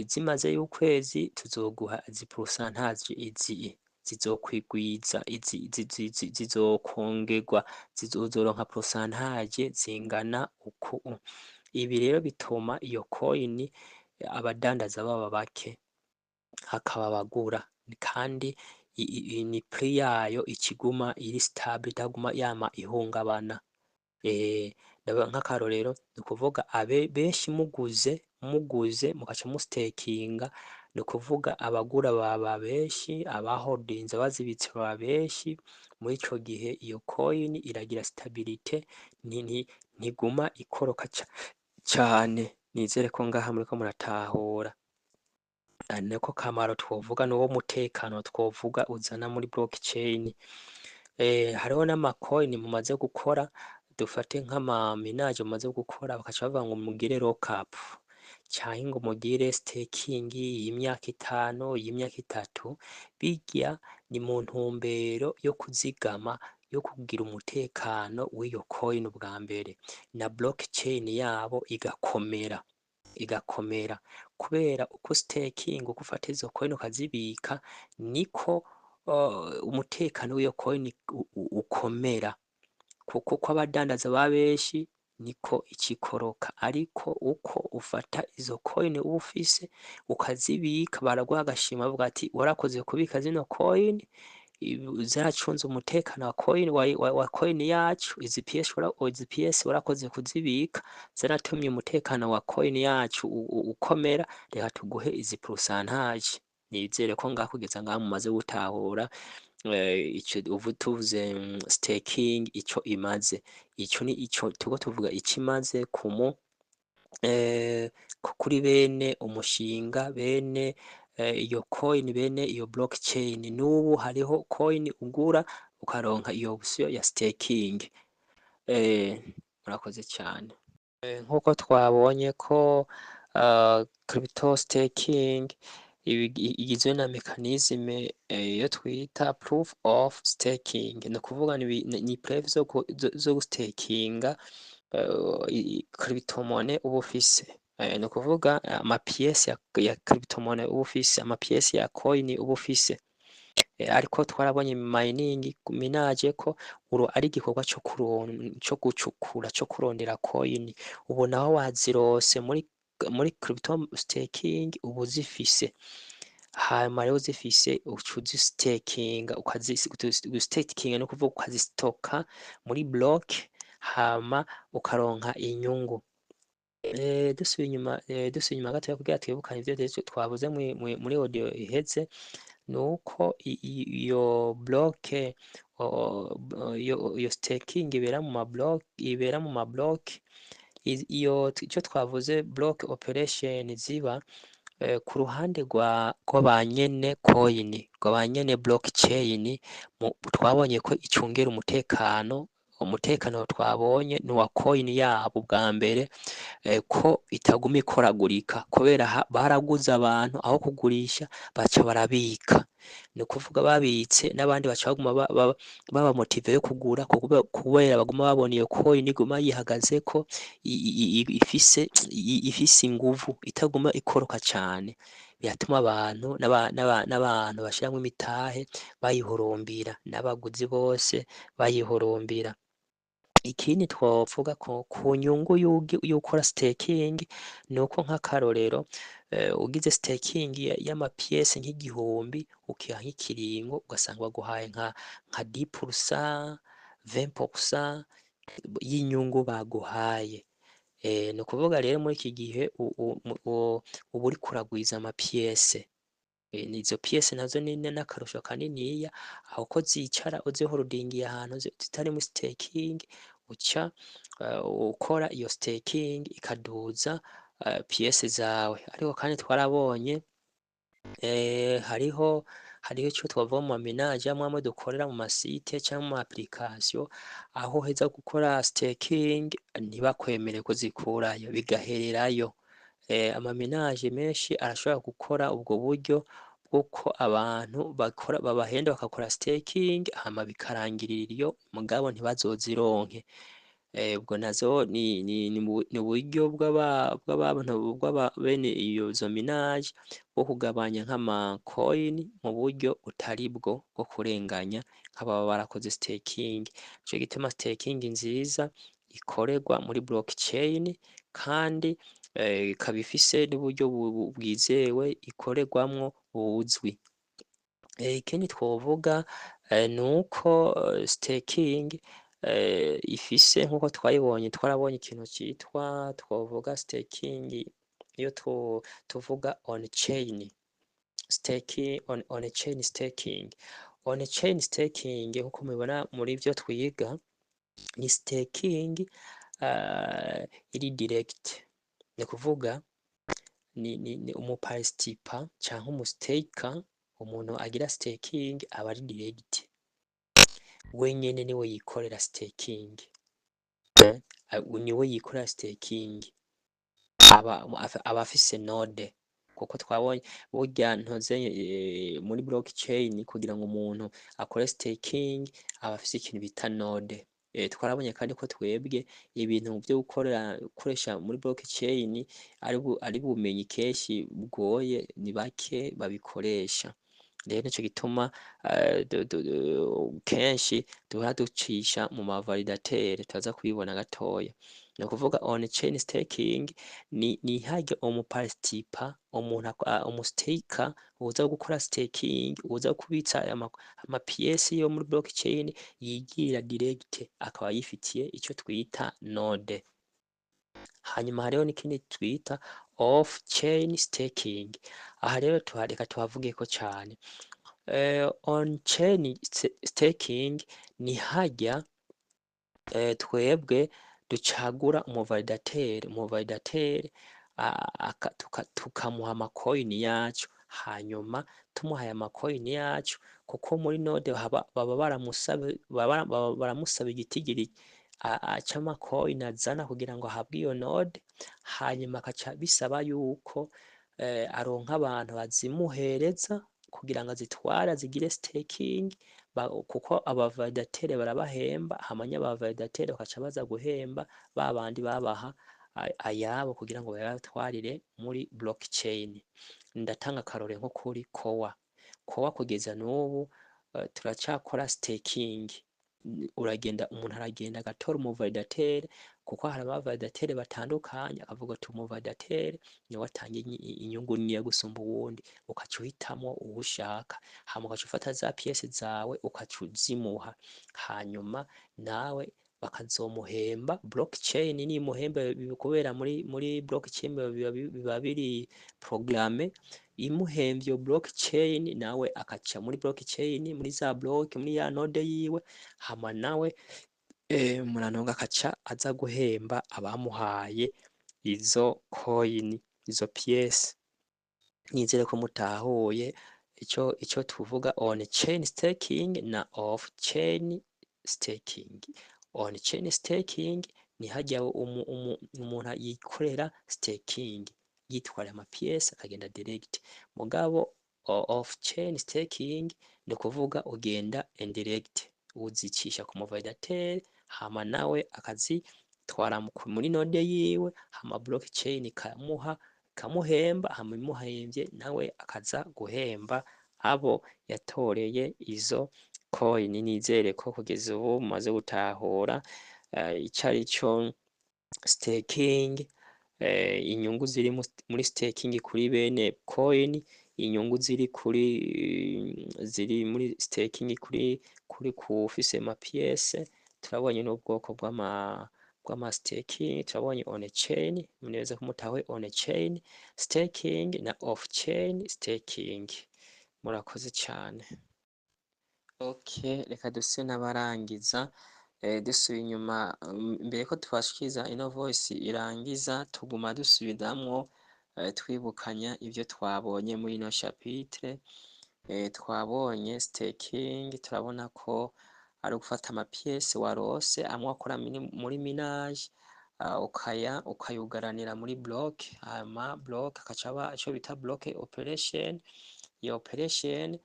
"Zimazeyo ukwezi tuzoguha izi pourcentage, izi zizokwigwiza, izi zizokongerwa, uzoronka pourcentage zingana uku." Ibi rero bituma iyo coin abadandaza baba bake, hakaba abagura, kandi ni prix yayo ikiguma iri stable, itaguma yama ihungabana. Nk'akarorero, ni ukuvuga abe benshi muguze mugaca mustakinga, ni ukuvuga abagura baba benshi, abaholdinze bazibitse baba benshi. Muri ico gihe iyo coin iragira stabilité, ntiguma ikoroka cane. Nizere ko ngaha muriko muratahura. Niko kamaro twovuga, nuwo mutekano twovuga uzana muri blockchain. Hariho n'ama coin mumaze gukora, dufate nk'ama minage mumaze gukora, bakaca bavuga ngo mugire lockup canke ngo mugire staking y'imyaka 5, y'imyaka 3. Birya ni mu ntumbero yo kuzigama, yo kugira umutekano w'iyo coin ubwa mbere, na blockchain yabo igakomera, kubera uko staking, uko ufata izo coin ukazibika, niko umutekano w'iyo coin ukomera, kuko uko abadandaza baba benshi niko icikoroka. Ariko uko ufata izo coin uba ufise ukazibika, baraguha agashimwe, bavuga ati: "Warakoze kubika zino coin, zaracunze umutekano wa coin yacu. Izi pièces, izi pièces warakoze kuzibika, zaratumye umutekano wa coin yacu ukomera. Reka tuguhe izi pourcentage." Nizere ko ngaha, kugeza ngaha, mumaze gutahura ico ubu tuvuze staking ico imaze. Ico ni ico turiko tuvuga, ico imaze kumu kuri bene umushinga, bene iyo coin, bene iyo blockchain. N'ubu hariho coin ugura ukaronka iyo option ya staking. Murakoze cyane. Nkuko twabonye ko crypto staking igizwe na mécanisme iyo twita proof of staking, ni ukuvuga ni preuve zo gustakinga cryptomonnaie uba ufise, ni ukuvuga ama pièces ya cryptomonnaie uba ufise, ama pièces ya coin uba ufise. Ariko twarabonye mining, minage, ko uru ari igikorwa co gucukura, co kurondera coin. Ubu naho wazirose muri crypto staking, uba uzifise. Hanyuma rero uzifise, uca uzistakinga, ukazi stakinga, ni ukuvuga ukazistocka muri block, hama ukaronka inyungu. Dusubiye inyuma gatoya kugira twibukanye ivyo twavuze muri audio iheze, nuko iyo block, iyo staking ibera mu ma block, ibera mu ma block. Iyo ico twavuze block operation ziba ku ruhande rwa rw'abanyene coin, rw'abanyene blockchain. Twabonye ko icungera umutekano. Umutekano twabonye ni uwa coin yabo bwa mbere, ko itaguma ikoragurika, kubera baraguze abantu, aho kugurisha baca barabika. Ni ukuvuga babitse, n'abandi baca baguma baba motivé yo kugura, kubera baguma babona iyo coin iguma yihagazeko, ifise inguvu, itaguma ikoroka cane. Biratuma abantu n'abantu bashiramwo imitahe bayihurumbira, n'abaguzi bose bayihurumbira. Ikindi twovuga ko ku nyungu y'ukora staking ni uko, nk'akarorero, ugize staking y'ama pièces nk'igihumbi, ukiha nk'ikiringo, ugasanga baguhaye nka 10%, 20% y'inyungu baguhaye. Ni ukuvuga rero muri iki gihe uba uriko uragwiza ama pièces. Izo pièces nazo ni n'akarusho kaniniya aho ko zicara uziholdingiye ahantu zitari muri staking. Uca ukora iyo staking, ikaduza pièces zawe. Ariko kandi twarabonye hariho ico twovuga mu ma minage amwe amwe dukorera mu ma site canke mu ma application, aho uheza gukora staking ntibakwemere kuzikurayo, bigahererayo. Ama minage menshi arashobora gukora ubwo buryo bw'uko abantu bakora babahenda bagakora staking, hama bikarangirira iyo, mugabo ntibazozironke. Ubwo nazo ni uburyo bw'abantu bw'aba bene izo minage bwo kugabanya nk'ama coin mu buryo butari bwo bwo kurenganya nk'ababa barakoze staking. Nico gituma staking nziza ikorerwa muri blockchain, kandi ikaba ifise n'uburyo bwizewe ikorerwamwo buzwi. Ikindi twovuga nuko staking ifise, nkuko twayibonye, twarabonye ikintu citwa, twovuga staking iyo tuvuga on chain staking, on chain staking. On chain staking, nkuko mubibona muri ivyo twiga, ni staking iri direct. Ni kuvuga ni umu participant canke umu staker, umuntu agira staking aba ari direct, wenyene niwe yikorera staking, niwe yikorera staking, aba afise node, kuko twabonye burya ntoze muri blockchain, kugira ngo umuntu akore staking aba afise ikintu bita node. Twarabonye kandi ko twebwe ibintu vyo gukorera gukoresha muri blockchain ari bumenyi kenshi bugoye, ni bake babikoresha. Rero nico gituma kenshi duhora ducisha mu ma validateur, turaza kubibona gatoya. Ni ukuvuga on chain staking ni harya umu participant, umuntu, umu staker uza gukora staking, uza kubitsa ama pièces yo muri blockchain, yigirira direct, akaba yifitiye ico twita node. Hanyuma hariho n'ikindi twita off chain staking. Aha rero tuhareka tuhavugeko cane. On chain staking ni harya twebwe ducagura umu validateur, umu validateur tukamuha ama coin yacu. Hanyuma tumuhaye ama coin yacu, kuko muri node baba baramusaba igitigiri c'ama coin azana kugira ngo ahabwe iyo node. Hanyuma akaca bisaba yuko aronka abantu bazimuhereza kugira ngo azitware, azigire staking, kuko aba validateur barabahemba. Hama aba validateur bakaca baza guhemba babandi babaha ayabo kugira ngo bayabatwarire muri blockchain. Ndatanga akarore nko kuri Core. Core kugeza n'ubu Turacakora staking. Uragenda, umuntu aragenda agatora umu validateur, kuko hari aba validateur batandukanye, akavuga ati umu validateur niwe atanga inyungu niniya gusumba uwundi, ukaca uhitamwo uwo ushaka, hama ugaca ufata za pièces zawe ukaca uzimuha, hanyuma nawe bakazomuhemba. Blockchain nimuhemba, kubera muri blockchain biba biri programmé. Imuhemvye iyo blockchain, nawe akaca muri blockchain, muri za block, muri ya node yiwe, hama nawe murantunga, akaca aza guhemba abamuhaye izo coin, izo pièces. Nizere ko mutahuye ico tuvuga on chain staking na off chain staking. On chain staking ni harya umuntu yikorera staking, yitwara ama pièces akagenda direct. Mugabo off chain staking ni kuvuga ugenda indirect, uzicisha ku mu validateur, hama nawe akazitwara muri node yiwe, hama blockchain ikamuha, ikamuhemba, hama imuhemvye nawe akaza guhemba abo yatoreye izo coin. Nizere ko kugeza ubu mumaze gutahura ico arico staking, inyungu ziri muri staking kuri bene coin, inyungu ziri muri staking kuri kuwufise ama pièces. Turabonye n'ubwoko bw'ama staking. Turabonye on chain, neza ko mutahuye on chain staking na off chain staking. Murakoze cane. Okay, reka duse n'abarangiza. Dusubiye inyuma, mbere ko tubashikiriza ino voice irangiza, tuguma dusubiramwo, twibukanya ivyo twabonye muri ino chapitre. Twabonye staking, turabona ko ari ugufata ama pièces waronse amwe wakora muri minage, ukaya ukayugaranira muri block, hama block akaca aba ico bita block operation. Iyo operation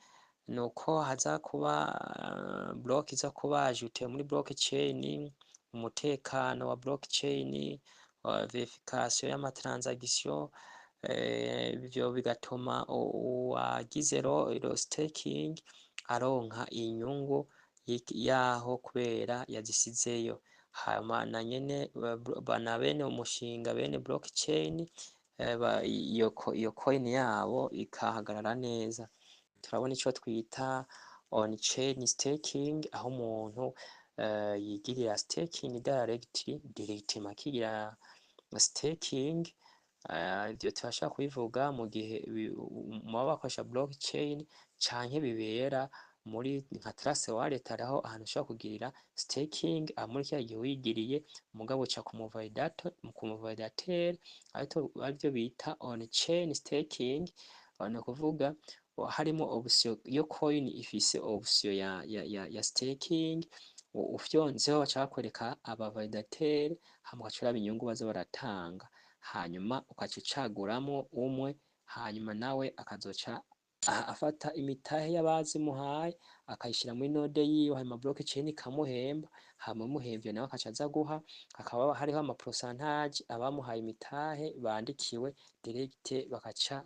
nuko haza kuba block iza kuba ajoutée muri blockchain, umutekano wa blockchain, verification y'ama transaction, ivyo bigatuma uwagize staking aronka inyungu yaho kubera yazisizeyo, hama na nyene na bene umushinga, bene blockchain, iyo coin yabo ikahagarara neza. Turabona ico twita on chain staking, aho umuntu yigirira staking directement, akigira staking. Ivyo turashobora kubivuga mu gihe muba bakoresha blockchain canke bibera muri nka Trust Wallet. Hariho ahantu ushobora kugirira staking muri kiriya gihe uyigiriye, mugabo uca ku mu validateur, arivyo bita on chain staking. Ni ukuvuga harimo option, iyo coin ifise option ya staking, ufyonzeho baca bakwereka aba validateur, hama ugaca uraba inyungu baza baratanga, hanyuma ugaca ucaguramwo umwe, hanyuma nawe akazoca afata imitahe y'abazimuhaye akayishira muri node yiwe, hanyuma blockchain ikamuhemba, hama imuhemvye nawe akaca aza guha, hakaba hariho ama pourcentage abamuhaye imitahe bandikiwe direct, bakaca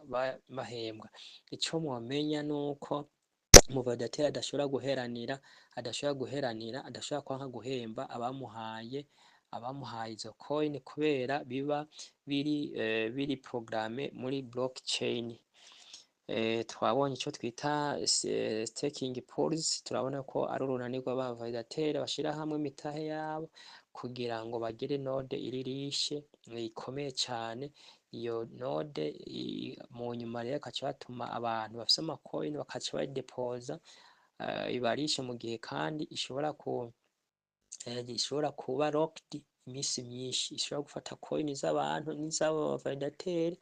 bahembwa. Ico mwomenya nuko umu validateur adashobora guheranira, adashobora kwanka guhemba abamuhaye izo coin, kubera biba biri programmé muri blockchain. Twabonye ico twita staking pools, turabona ko ari urunani rw'aba validateur bashira hamwe imitahe yabo kugira ngo bagire node iri riche, ikomeye cane. Iyo node mu nyuma rero ikaca batuma abantu bafise ama coin bakaca bayidepoza, iba riche mu gihe kandi ishobora kuba locked imisi myinshi, ishobora gufata coin z'abantu n'iz'abo validateur,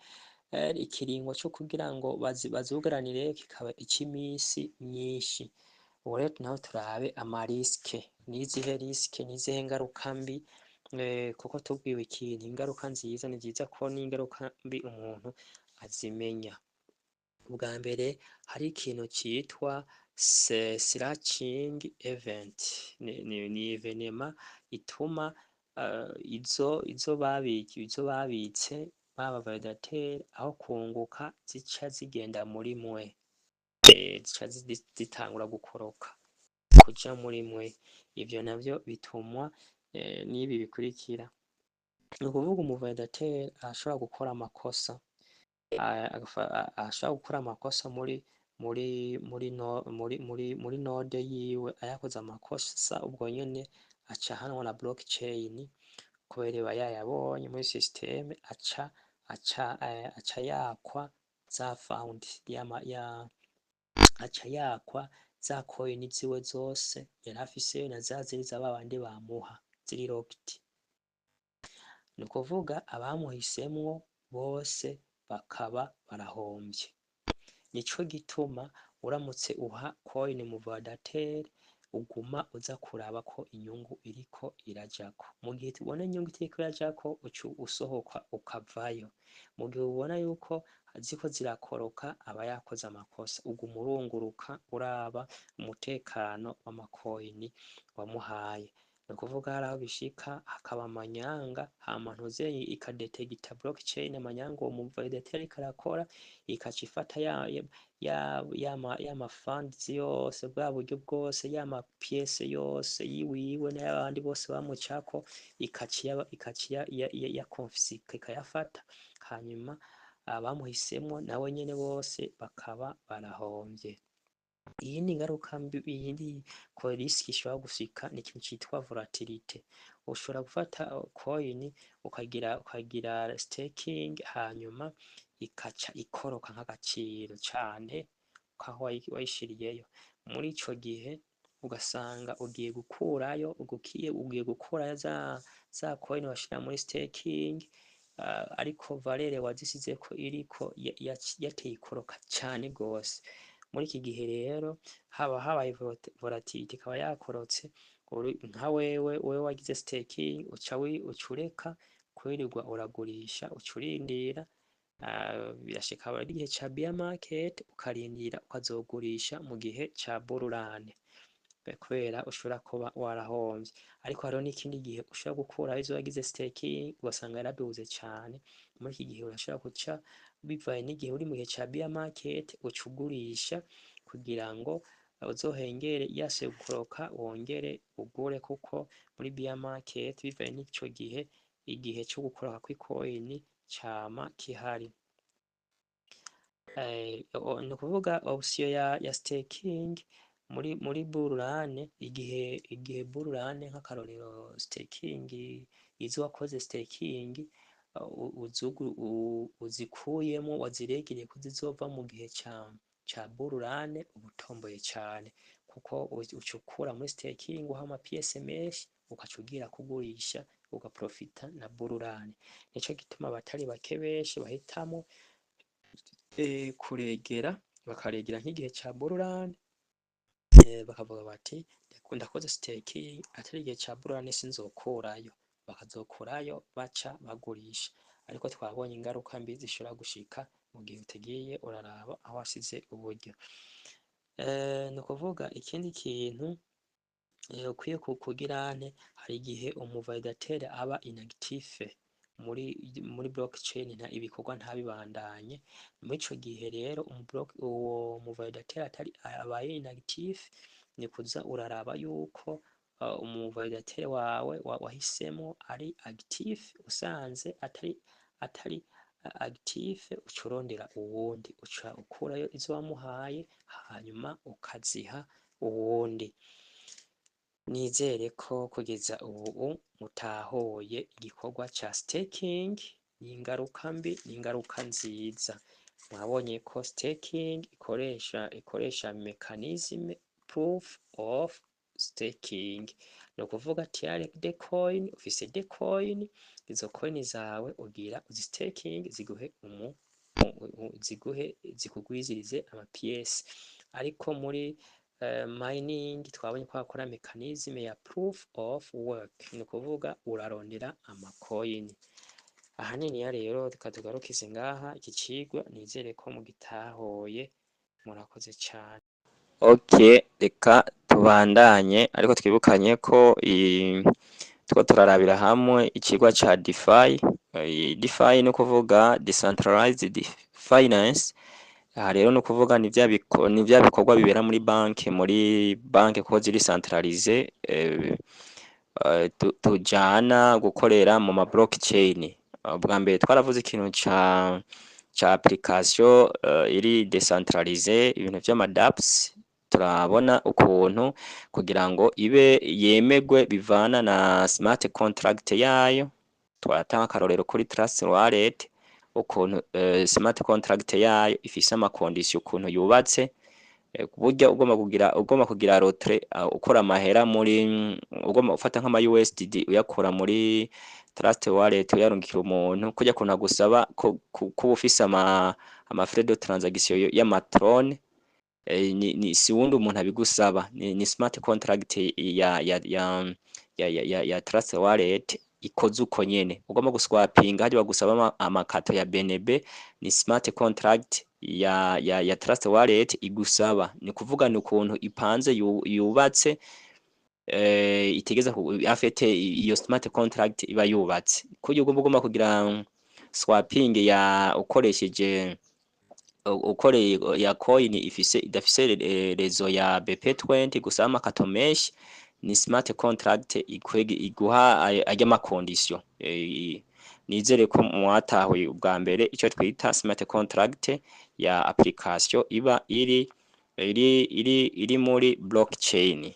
ikiringo co kugira ngo bazugaranire kikaba ic'imisi myinshi. Ubu rero naho turabe ama risques. Nizihe risques, nizihe ngaruka mbi? Kuko tubwiwe ikintu ingaruka nziza, ni vyiza ko n'ingaruka mbi umuntu azimenya. Ubwa mbere hari ikintu citwa slashing event, ni événement ituma izo babitse baba validateur aho kunguka zica zigenda muri mwe. Zica zitangura gukoroka kuja muri mwe. Ivyo navyo bitumwa n'ibi bikurikira: ni ukuvuga umuvalidateur arashobora gukora amakosa, ashobora gukora amakosa muri muri no muri muri muri node yiwe. Ayakoze amakosa, ubwo nyene aca ahanwa na blockchain, kubera iba yayabonye muri système. Aca yakwa za fund yama ya, aca yakwa za coin ziwe zose yari afise na za zindi za babandi bamuha ziri locked. Ni ukuvuga abamuhisemwo bose bakaba barahomvye. Nico gituma uramutse uha coin mu validateur, uguma uza kuraba ko inyungu iriko irajako. Mu gihe tubona inyungu itariko irajako, uca usohoka ukavayo. Mu gihe ubona yuko ziko zirakoroka, aba yakoze amakosa. Uguma urunguruka uraba umutekano w'amakoini wamuhaye. Ni ukuvuga hari aho bishika hakaba amanyanga, hama ntuzeye ikadetegita blockchain amanyanga uwo mu validateur ariko arakora, ikaca ifata ya ma funds yose, bwa buryo bwose, ya ma pièces yose yiwiwe n'ayabandi bose bamucako, ikaca ya confisque, ikayafata. Hanyuma abamuhisemwo nawe nyene bose bakaba barahomvye. Iyindi ngaruka mbi, iyindi ko risk ishobora gushika, ni ikintu citwa volatilité. Ushobora gufata coin ukagira staking, hanyuma ikaca ikoroka nk'agaciro cane kaho wayishiriyeyo. Muri ico gihe ugasanga ugiye gukurayo, ugiye gukurayo za coin washira muri staking, ariko valeur wazisizeko iriko yateye ikoroka cane gose. Muri iki gihe rero haba habaye volatilité, ikaba yakorotse, nka wewe wagize staking, uca ureka kwirirwa uragurisha, uca urindira. Birashika ari igihe ca bear market, ukarindira ukazogurisha mu gihe ca bull run, kubera ushobora kuba warahomvye. Ariko hariho n'ikindi gihe ushobora gukuraho izo wagize staking, ugasanga yaraduze cane. Muri iki gihe urashobora guca, bivanye n'igihe uri mu gihe ca bear market, uca ugurisha kugira ngo uzohengere yasubiye gukoroka wongere ugure, kuko muri bear market, bivanye n'ico gihe, igihe co gukoroka kw'ikoini cama kihari. Ni ukuvuga option ya staking muri bull run, igihe bull run, nk'akarorero, staking izo wakoze staking uzikuyemo, waziregereye ko zizova mu gihe ca bull run, uba utomboye cane, kuko uca ukura muri staking uha ama pièces menshi, ugaca ugira kugurisha, ugaprofita na bull run. Nico gituma abatari bake benshi bahitamo kuregera, bakaregera nk'igihe ca bull run, bakavuga bati: "Ndakoze staking, atari igihe ca bull run sinzokurayo." Bakazokurayo baca bagurisha. Ariko twabonye ingaruka mbi zishobora gushika mu gihe utagiye uraraba aho wasize uburyo. Ni ukuvuga ikindi kintu ukwiye kugira nte, hari igihe umuvalidateur aba inactif muri blockchain, nta ibikorwa ntabibandanye. Muri ico gihe rero uwo muvalidateur atari abaye inactif, ni kuza uraraba yuko umuvalidateur wawe wahisemwo ari actif. Usanze atari actif, uca urondera uwundi, uca ukurayo izo wamuhaye, hanyuma ukaziha uwundi. Nizere ko kugeza ubu mutahuye igikorwa ca staking n'ingaruka mbi n'ingaruka nziza. Mwabonye ko staking ikoresha mechanism proof of staking, ni ukuvuga tiyari de coin, ufise de coin, izo coin zawe ugira uzi staking ziguhe zikugwizirize ama pièces. Ariko muri mining twabonye ko bakora mechanism ya proof of work, ni ukuvuga urarondera amacoin ahaniniya. Rero reka tugarukize ngaha iki cigwa, nizere ko mugitahuye. Murakoze cane. Okay, reka tubandanye, ariko twibukanye ko turiko turarabira hamwe icigwa ca DeFi. DeFi ni ukuvuga Decentralized Finance. Aha rero ni ukuvuga ni vya bikorwa bibera muri banke kuko ziri centralisées, tujana gukorera mu ma blockchain. Ubwa mbere twaravuze ikintu ca application iri décentralisée, ibintu vy'ama dApps. Turabona ukuntu kugira ngo ibe yemegwe bivana na smart contract yayo. Twatanga akarorero kuri Trust Wallet, ukuntu smart contract yayo ifise ama conditions, ukuntu yubatse. Burya ugomba kugira retrait, ukora amahera muri, ugomba ufata nk'ama USDD uyakura muri Trust Wallet uyarungikira umuntu, kurya kuntu agusaba ko kuba ufise ama frais de transaction y'ama Tron, ni si wundi umuntu abigusaba, ni smart contract ya Trust Wallet ikoze uko nyene. Ugomba guswapinga harya bagusaba amakato ya BNB, ni smart contract ya Trust Wallet igusaba. Ni kuvuga ni ukuntu ipanze, yubatse, itegeza afete iyo smart contract iba yubatse kurya. Ugomba kugira swapping ya ukoresheje ukoreye ya coin ifise idafise réseau ya BEP20, gusaba amakato menshi, ni smart contract ikwege iguha arya ma conditions. Nizere ko mwatahuye ubwa mbere ico twita smart contract ya application iba iri muri blockchain.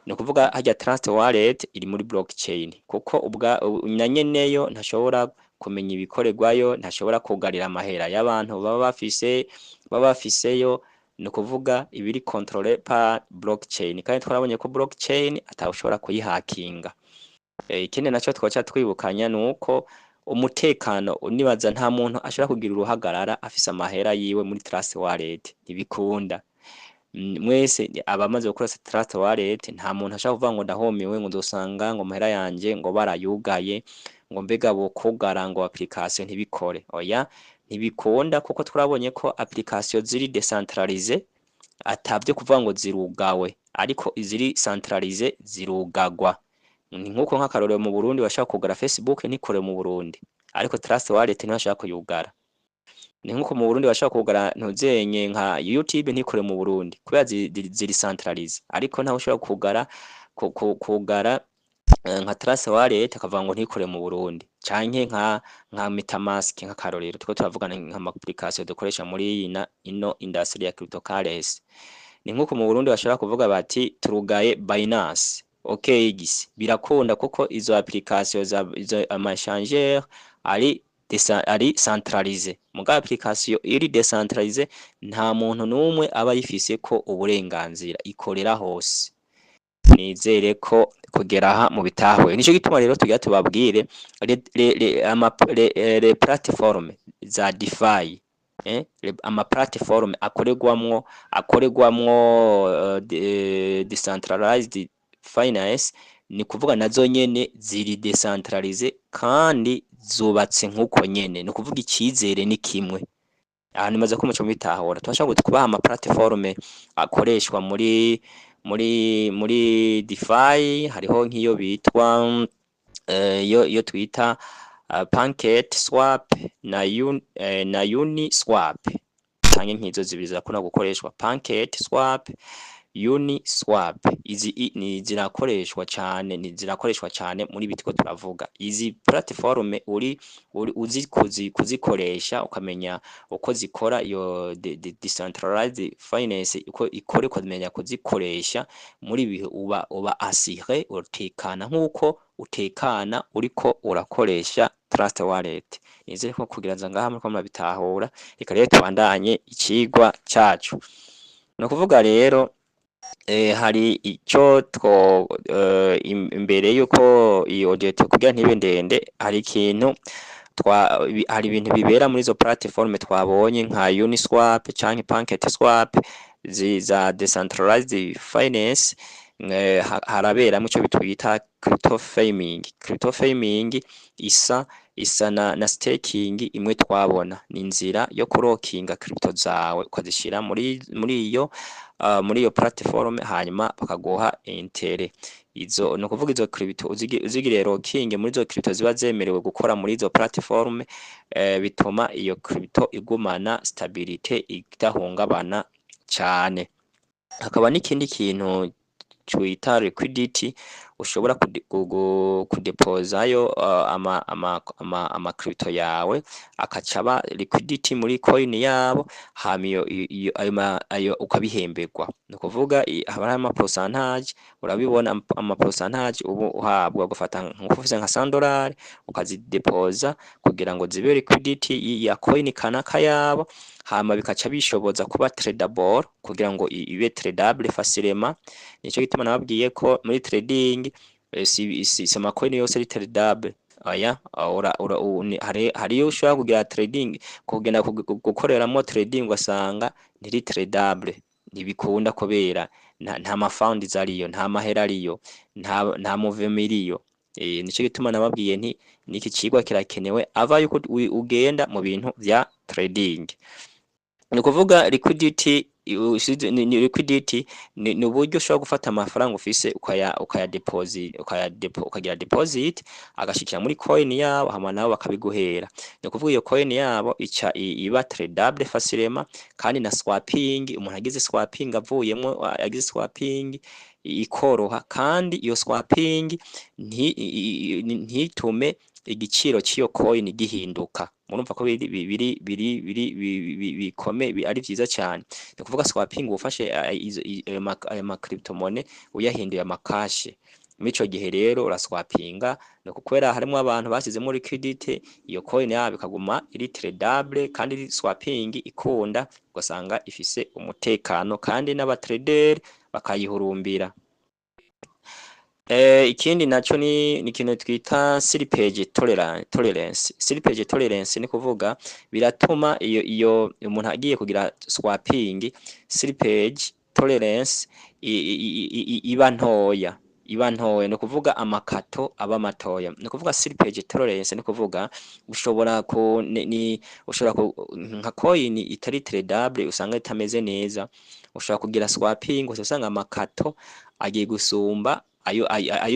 Ni ukuvuga harya Trust Wallet iri muri blockchain, kuko ubwa na nyeneyo ntashobora kumenya ibikorerwayo, ntashobora kugarira amahera y'abantu baba bafiseyo. Ni ukuvuga ibiri contrôlé par blockchain, kandi twarabonye ko blockchain atawushobora kuyihakinga. Ikindi naco twoca twibukanya nuko umutekano, nibaza nta muntu ashobora kugira uruhagarara afise amahera yiwe muri Trust Wallet, ntibikunda. Mwese abamaze gukora Trust Wallet, nta muntu ashobora kuvuga ngo ndahomewe, ngo nzosanga ngo amahera yanje ngo barayugaye, ngo mbega bokugara ngo application ntibikore. Oya, ntibikunda, kuko twabonye ko application ziri décentralisées atavyo kuvuga ngo zirugawe, ariko iziri centralisées zirugagwa. Ni nkuko nk'akarorero mu Burundi bashaka kugara Facebook ntikore mu Burundi, ariko Trust Wallet ntibashaka kuyugara. Ni nkuko mu Burundi bashaka kugara ntuzenye nka YouTube ntikore mu Burundi kubera ziri centralisées, ariko ntawe ushobora kugara nka Trust Wallet akavuga ngo ntikore mu Burundi, canke nka MetaMask. Nk'akarorero turiko turavugana nk'ama application dukoresha muri ino industry ya cryptocurrency. Ni nkuko mu Burundi bashobora kuvuga bati turugaye Binance, OKX, birakunda, kuko izo application za izo ama échangeur ari centralisé. Muga application iri décentralisé nta muntu numwe aba yifise ko uburenganzira, ikorera hose. Nizere ko kugera aha mu bitahuye. Nico gituma rero tugira tubabwire les plateformes za DeFi, ama plateforme akorerwamwo decentralized finance, ni kuvuga nazo nyene ziri décentralisées kandi zubatse nkuko nyene. Ni kuvuga icizere ni kimwe. Aha nimaze ko muco mubitahura, turashobora kubaha ama plateforme akoreshwa muri DeFi. Hariho nk'iyo bitwa iyo twita Pancake Swap na Uniswap, canke nk'izo zibiri zirakunda gukoreshwa, Pancake Swap, Uniswap. Izi ni zirakoreshwa cane, ni zirakoreshwa cane muri ibi turiko turavuga. Izi plateforme uri uzi kuzikoresha, ukamenya uko zikora, iyo decentralized finance uko ikora, ukamenya kuzikoresha muri ibihe, uba assuré, utekana nkuko utekana uriko urakoresha Trust Wallet. Nizere ko kugira ngaha muriko murabitahura. Reka rero tubandanye icigwa cacu. Ni ukuvuga rero hari ico two imbere yuko iyi audio kugira ntibe ndende, hari ikintu hari ibintu bibera muri izo plateforme twabonye nka Uniswap canke Pancake Swap za decentralized finance. Haraberamwo ico twita crypto farming. Crypto farming isa na staking imwe twabona. Ni inzira yo kurokinga crypto zawe ukazishira muri iyo plateforme, hanyuma bakaguha intérêt. Izo ni ukuvuga izo crypto uzigiriye locking muri izo crypto ziba zemerewe gukora muri izo platform, bituma iyo crypto igumana stabilité, idahungabana cane. Hakaba n'ikindi kintu twita liquidity, ushobora kudepozayo ama crypto yawe, akaca aba liquidity muri coin yabo, hama iyo ayo ukabihemberwa. Ni ukuvuga haba hariho ama pourcentage, urabibona ama pourcentage ubu uhabwa. Ugafata nkuko ufise nka $100, ukazidepoza kugira ngo zibe liquidity ya coin kanaka yabo, hama bikaca bishoboza kuba tradable, kugira ngo ibe tradable facilement. Nico gituma nababwiye ko muri trading si ama coin yose ari tradable. Oya, hariyo ushobora kugira trading, kugenda gukoreramo trading, ugasanga ntiri tradable, ntibikunda kubera nta ma funds ariyo, nta mahera ariyo, nta movement iriyo. Nico gituma nababwiye nti niki cigwa kirakenewe ava yuko ugenda mu bintu vya trading. Ni ukuvuga liquidity ni liquidity ni uburyo ushobora gufata amafaranga ufise ukaya deposit, ukagira deposit, agashikira muri coin yabo, hama nabo bakabiguhera. Ni ukuvuga iyo coin yabo ica iba tradable facilement, kandi na swapping, umuntu agize swapping avuyemwo, agize swapping ikoroha, kandi iyo swapping ntitume igiciro c'iyo coin gihinduka. Murumva ko biri biri biri biri bikome ari vyiza cyane. Ni ukuvuga swapping, ufashe ayo ma crypto-monnaie uyahinduye ama cash. Muri ico gihe rero uraswapinga, ni kubera harimwo abantu bashyizemo liquidity, iyo coin yabo ikaguma iri tradable, kandi iri swapping ikunda, ugasanga ifise umutekano, kandi n'aba trader bakayihurumbira. Ikindi naco ni ikintu twita slippage tolerance. Slippage tolerance ni kuvuga biratuma iyo umuntu agiye kugira swapping, slippage tolerance iba ntoya, iba ntoya. Ni ukuvuga amakato aba matoya. Ni ukuvuga slippage tolerance ni kuvuga ushobora ku ni ushobora ku nka coin itari tradable, usanga itameze neza, ushobora kugira swapping usanga amakato agiye gusumba ayo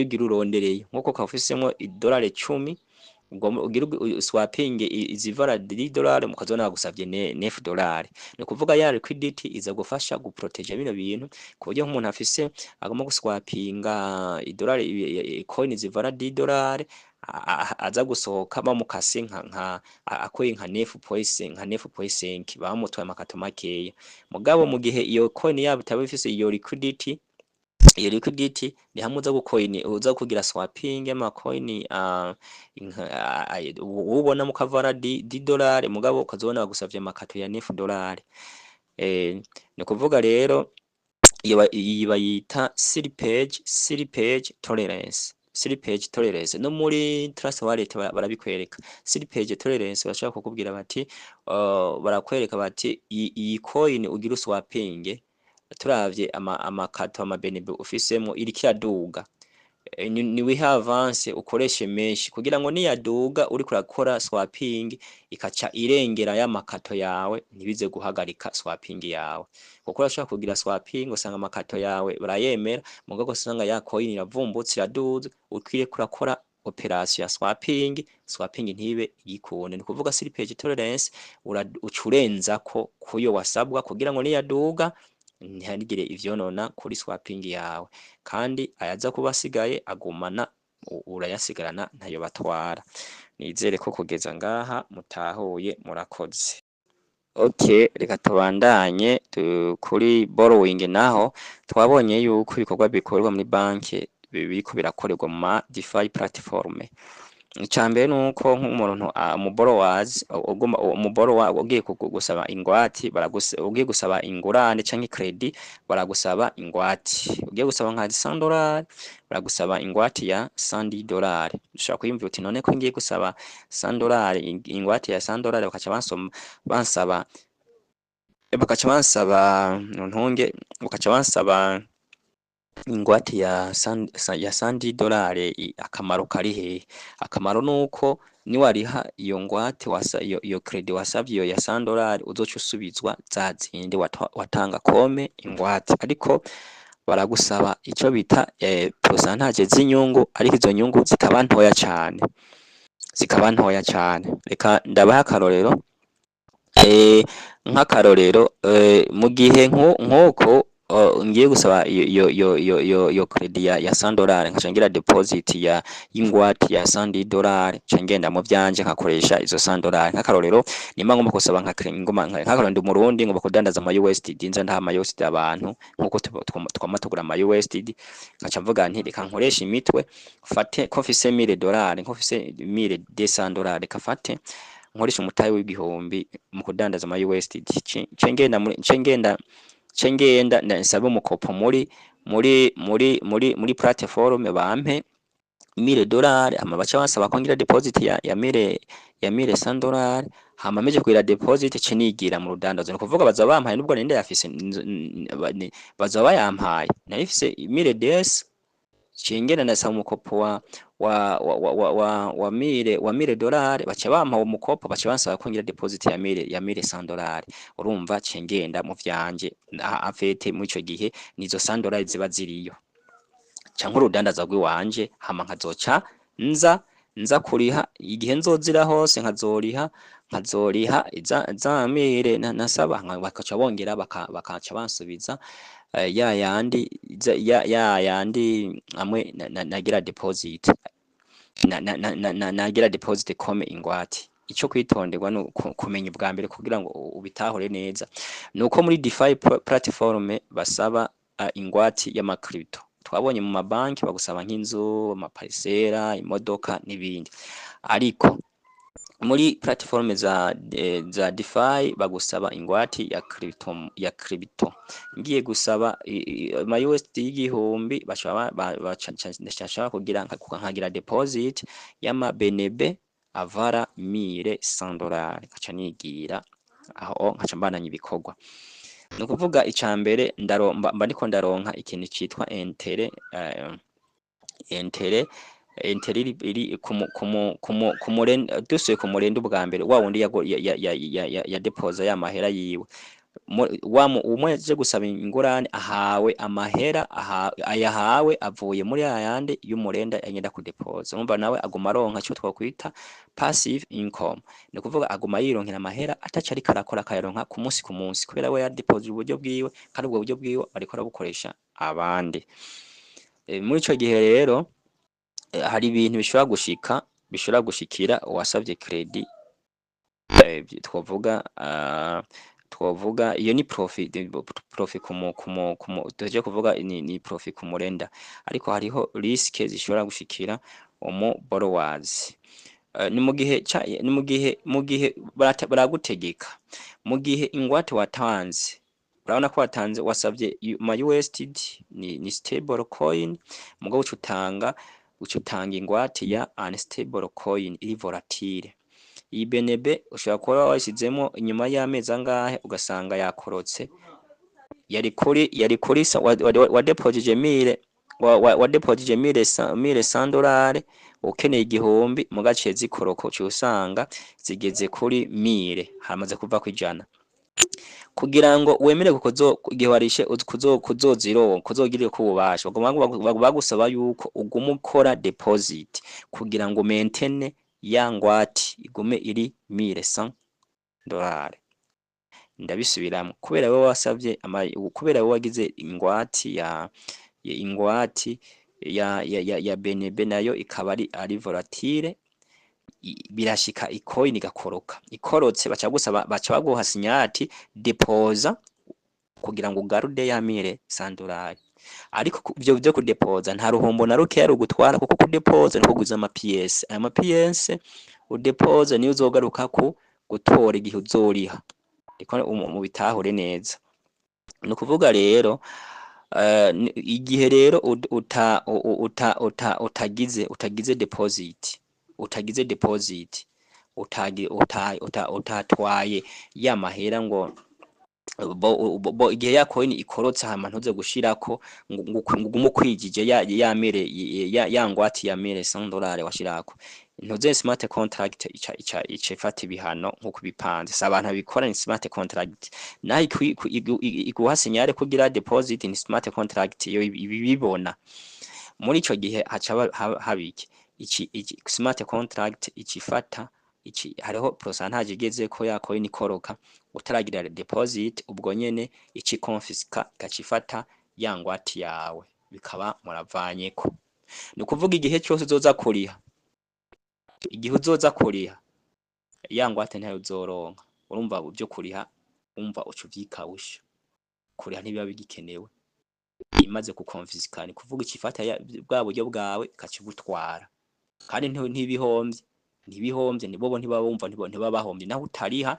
ugira urondereye. Nkuko ukaba ufisemwo idolari 10, ugira swapping izivara $10, mukazona bagusavye $9. Ni ukuvuga ya liquidity iza gufasha guproteja bino bintu, ku buryo nk'umuntu afise agomba guswapinga idolari, coin zivara $10, aza gusohoka bamukase nka akoye nka 9.5, bamutwaye amakato makeya. Mugabo mu gihe iyo coin yabo itaba ifise iyo liquidity, iyo liquidity ni hamwe uza gucoin, uza kugira swapping y'ama coin ubona mukavara $10, mugabo ukazobona bagusavye amakato ya $9. Ni kuvuga rero iyo iyi bayita slippage tolerance. Slippage tolerance no muri Trust Wallet barabikwereka. Slippage tolerance bashobora kukubwira bati, barakwereka bati iyi coin ugira swapping, turavye amakato, ama BNB ufisemo, iriko iraduga, ni wiha avance, ukoreshe menshi kugira ngo niyaduga uriko urakora swapping ikaca irengera y'amakato yawe, ntibize guhagarika swapping yawe. Kuko urashobora kugira swapping usanga amakato yawe barayemera, mugabo usanga ya coin iravumbutse, iraduze, ukwiye kurakora operation ya swapping, swapping ntibe igikunde. Ni kuvuga slippage tolerance, uca urenzako kuyo wasabwa kugira ngo niyaduga ntihagire ivyonona kuri swapping yawe, kandi ayaza kuba asigaye agumana, urayasigarana, ntayo batwara. Nizere ko kugeza ngaha mutahuye. Murakoze. Okay, reka tubandanye kuri borrowing. Naho twabonye yuko ibikorwa bikorwa muri banki biriko birakorerwa mu ma DeFi platform. Icambere nuko nk'umuntu umu borrowers ugomba, umu borrower ugiye gusaba ingwate, ugiye gusaba ingurane canke credit, baragusaba ingwate. Ugiye gusaba nka $100, baragusaba ingwate ya $110. Ushobora kwiyumvira uti: "None ko ngiye gusaba $100, ingwate ya $100, bakaca bansoma bansaba, bakaca bansaba ntunge, bakaca bansaba ingwate ya $110, akamaro kari hehe?" Akamaro nuko niwariha iyo ngwate wasa, iyo credit wasavye, iyo ya $100, uzoca usubizwa za zindi watanga comme ingwate. Ariko Baragusaba ico bita pourcentage z'inyungu, ariko izo nyungu zikaba ntoya cane, zikaba ntoya cane. Reka ndabaha akarorero. Nk'akarorero, mu gihe nk'uko ngiye gusaba iyo crédit ya $100, nkaca ngira deposit ya y'ingwate ya $100, nca ngenda mu vyanje nkakoresha izo $100. Nk'akarorero, nimba ngomba gusaba nka ngoma, nk'akarorero, ndi Umurundi, ngomba kudandaza ama USD, nza ndaha ama USD abantu nkuko twama tugura ama USD, nkaca mvuga nti: "Reka nkoreshe imitwe, fate ko mfise $1000, ko mfise $1200, reka fate nkoresha umutahe w'1000 mu kudandaza ama USD." Nce ngenda nsabe umukopo muri platform, bampe $1000, hama baca bansaba ko ngira deposit ya $1100. Hama meje kugira deposit, ce nigira mu rudandazo. Ni ukuvuga baza bampaye, nubwo nari ndayafise, baza bayampaye, nari mfise 1200, cingena ndasaba umukopo wa $1000, baca bampa uwo mukopo, baca bansaba ko ngira deposit ya $1100. Urumva, ce ngenda mu vyanje en fait muri ico gihe nizo $100 ziba ziriyo, canke urudandaza rw'iwanje, hama nkazoca nza kuriha igihe nzozira hose, nkazoriha za mille nasaba, bakaca bongera bakaca bansubiza ya yandi ya yandi amwe nagira deposit nagira deposit comme ingwate. Ico kwitonderwa no kumenya ubwa mbere kugira ngo ubitahure neza, nuko muri DeFi platform basaba ingwate y'ama crypto. Twabonye mu mabanki bagusaba nk'inzu, amaparisera, imodoka n'ibindi, ariko muri platform za DeFi bagusaba ingwate ya crypto. Ya crypto, ngiye gusaba ama USD y'1000, baca baca kugira nkagira deposit y'ama BNB avara $1100, nkaca nigira aho, nkaca mbandanya ibikorwa. Ni ukuvuga, ica mbere mba ndiko ndaronka ikintu citwa intérêt, intérêt iri ku dusuye ku murenda ubwa mbere, wa wundi ya depoza ya mahera yiwe. Umwe aje gusaba ingurane ahawe amahera, ayahawe avuye muri ayandi y'umurenda agenda kudepoza. Urumva, nawe aguma aronka ico twokwita passive income. Ni ukuvuga aguma yironkera amahera ataco ariko arakora, akayaronka ku munsi ku munsi, kubera we yadepoje uburyo bwiwe, kandi ubwo buryo bwiwe ariko arabukoresha abandi. Muri ico gihe rero, hari ibintu bishobora gushika, bishobora gushikira uwasavye crédit. Twovuga iyo ni profit ku mu tuje kuvuga ni profit ku murenda, ariko hariho risque zishobora gushikira umu borrowers. Ni mu gihe baragutegeka, mu gihe ingwate watanze, urabona ko watanze, wasavye ma USD, ni stable coin, mugabo uca utanga ingwate ya unstable coin iri volatile. Iyi BNB ushobora kuba wayishizemo, inyuma y'amezi angahe ugasanga yakorotse. Yari kuri wa deposije mille, wa deposije $1100, ukeneye 1000, mugaciye zikoroka, uciye usanga zigeze kuri 1000, hamaze kuva kwijana. Kugira ngo wemere kuzo igihe warishe kuzozironka, kuzogirira ko ububasha, baguma bagusaba yuko uguma ukora deposit kugira ngo maintain ya ngwate igume iri $1100. Ndabisubiramwo: kubera wewe wasavye, kubera wewe wagize ingwati ya BNB, nayo ikaba ari volatile, birashika icoin igakoroka. Ikorotse, baca gusaba, baca baguha signal ati: "Depoza kugira ngo ugarude ya $1100." Ariko ivyo vyo kudepoza nta ruhombo na rukeya rugutwara, kuko kudepoza niko kugwiza ama pièces. Aya ma pièces udepoza niyo uzogaruka ku gutora igihe uzoriha. Riko mubitahure neza. Ni ukuvuga rero, igihe rero utagize deposit, utatwaye ya mahera ngo Bo igihe ya coin ikorotse, hama ntuze gushirako ngo ugume ukwijije ya mille ya ngwate ya $1,100 washirako, ntuze smart contract ica ifata ibihano nkuko bipanze. Si abantu babikora, ni smart contract. Naho iguha signal kugira deposit, ni smart contract iyo ibibona. Muri ico gihe haca haba iki smart contract icifata iki, hariho pourcentage igezeko ya coin ikoroka utaragira deposit, ubwo nyene ici confisca, igacifata ya ngwate yawe, bikaba muravanyeko. Ni ukuvuga igihe cyose uzoza kuriha, igihe uzoza kuriha ya ngwate ntayo uzoronka. Urumva ivyo kuriha, umva uca uvyikawusha, kuriha ntibiba bigikenewe imaze kukonfiska. Ni kuvuga icifata bwa buryo bwawe ikacibutwara, kandi ntibihomvye, ntibihomvye, bobo ntibaba bumva ntibaba bahombye. Naho utariha,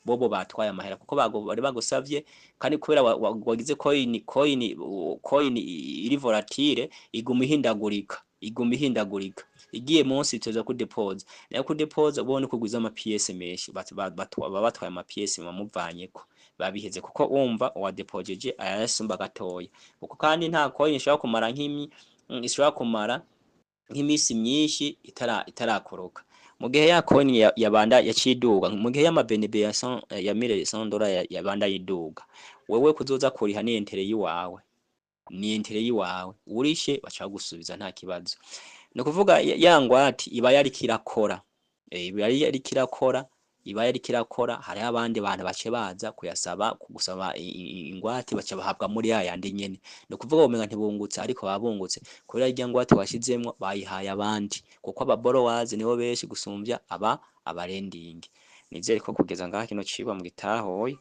bobo batwaye amahera kuko bari bagusavye. Kandi kubera wagize coin iri volatile, iguma ihindagurika, iguma ihindagurika, igiye munsi tuza ku deposa, nayo ku deposa ubone kugwiza ama pièces menshi, baba batwaye ama pièces, bamuvanyeko babiheze, kuko wumva uwadepojeje ayasumba gatoya. Kuko kandi nta coin ishobora kumara nk'imi ishobora kumara nk'imisi myinshi itarakoroka. Mu gihe ya coin yabanda yaciduga, mu gihe y'ama BNB ya 100 ya $1,100 yabanda yiduga, wewe kuzoza kuriha ni intérêt yiwawe, ni intérêt yiwawe. Urishe baca bagusubiza, nta kibazo. Ni ukuvuga ya ngwate iba yariko irakora, iba yariko irakora, iba yariko irakora. Hariho abandi bantu bace baza kuyasaba, kugusaba ingwate, baca bahabwa muri ya yandi nyene. Ni ukuvuga womenga ntibungutse, ariko baba bungutse, kubera irya ngwate washizemwo bayihaye abandi, kuko aba borrowers nibo benshi gusumvya aba lending. Nizere ko kugeza ngaha kino cigwa mugitahuye,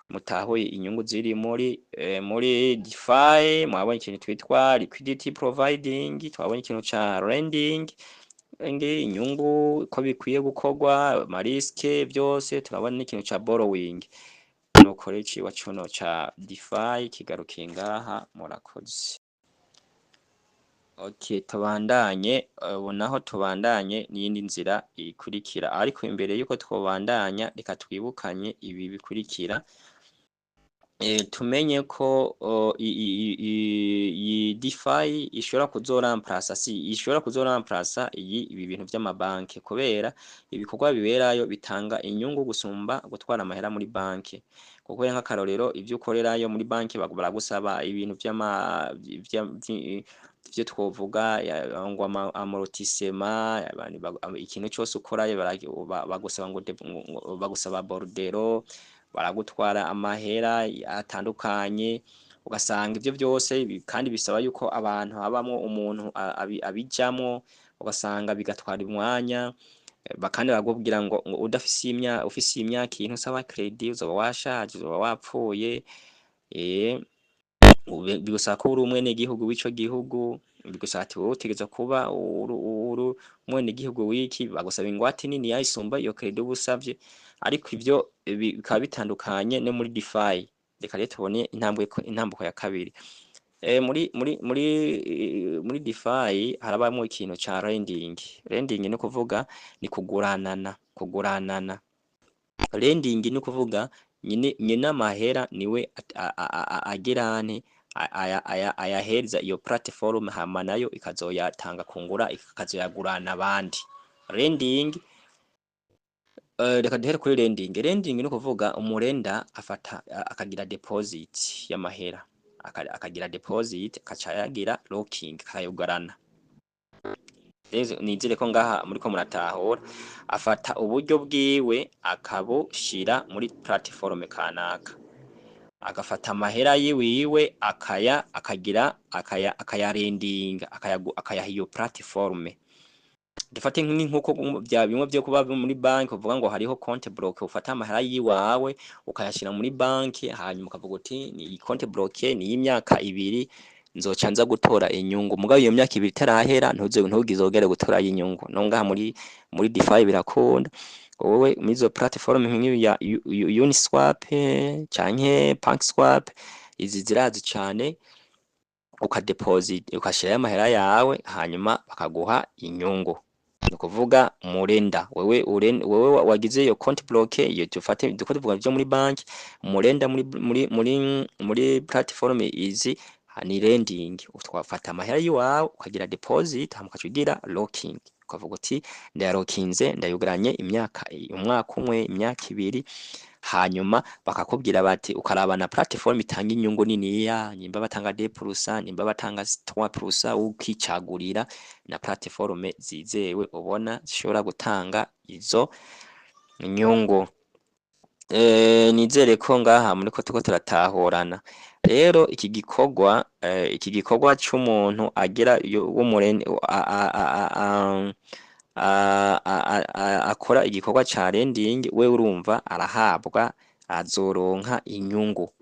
mutahuye inyungu ziri muri DeFi. Mwabonye ikintu twitwa liquidity providing, twabonye ikintu ca lending, inyungu ko bikwiye gukorwa, ama risques byose, turabona n'ikintu ca borrowing. Nuko rero icigwa cuno ca DeFi kigarukiye ngaha, murakoze. Okay, tubandanye. Ubu naho tubandanye n'iyindi nzira ikurikira, ariko imbere yuko twobandanya reka twibukanye ibi bikurikira. Tumenye ko iyi DeFi ishobora kuzoramplasa, si ishobora kuzoramplasa iyi ibi bintu vy'amabanki, kubera ibikorwa biberayo bitanga inyungu gusumba gutwara amahera muri banki. Kuko nk'akarorero, ivyo ukorerayo muri banki baragusaba ibintu vy'ama vyo twovuga ngo amortissement. Ikintu cose ukorayo bagusaba ngo bagusaba bordereau, baragutwara amahera atandukanye, ugasanga ivyo vyose kandi bisaba yuko abantu habamwo umuntu abijamwo, ugasanga bigatwara umwanya. Kandi barakubwira ngo udafise imyaka, ufise imyaka iyi ntusaba crédit, uzoba washaje, uzoba wapfuye. Bigusaba ko uri umwenegihugu w'ico gihugu, bigusaba ati wowe utegerezwa kuba uri umwenegihugu w'iki, bagusaba ingwate nini isumba iyo crédit uba usavye. Ariko ivyo bikaba bitandukanye no muri DeFi. Reka rero tubone intambwe, intambuko ya kabiri. Muri DeFi harabamwo ikintu ca lending. Lending ni kuvuga ni kuguranana, kuguranana. Lending ni kuvuga nyine amahera niwe agirane ayahereza iyo platform, hama nayo ikazoyatanga kungura, ikazoyagurana abandi. Lending, reka duhere kuri lending. Lending ni kuvuga umu lender afata akagira deposit y'amahera, akagira deposit, akaca yagira locking, akayugarana. Nizere ko ngaha muriko muratahura. Afata uburyo bwiwe akabushira muri platform kanaka, agafata amahera yiwiwe akaya akagira akaya akayarendinga, akayaha iyo platform. Dufate nk'uko bya bimwe vyo kuba muri banki, uvuga ngo hariho compte bloqué, ufata amahera yiwawe ukayashira muri banki, hanyuma ukavuga uti ni compte bloqué, ni y'imyaka 2, nzoca nza gutora inyungu. Mugabo iyo myaka 2 itarahera ntuze ntugizogere gutora inyungu. No ngaha muri DeFi birakunda. Wowe muri izo platform nk'iyi ya Uniswap canke PancakeSwap, izi zirazi cane, ukadeposit, ukashirayo amahera yawe, hanyuma bakaguha inyungu. Ni ukuvuga umu lender, wewe wewe wagize iyo compte bloqué, iyo dufate duko tuvuga vyo muri banki, umu lender muri platform izi ni lending. Twafata amahera yiwawe ukagira deposit, hama ukaca ugira locking, ukavuga uti ndayalokinze, ndayugaranye imyaka, umwaka umwe, imyaka 2. Hanyuma bakakubwira bati, ukaraba na platform itanga inyungu niniya, nimba batanga 2%, nimba batanga 3%, ukicagurira na platform zizewe ubona zishobora gutanga izo nyungu. Nizere ko ngaha muriko turiko turatahurana. Rero iki gikorwa c'umuntu agira w'umurene akora igikorwa ca lending, we urumva arahabwa, azoronka inyungu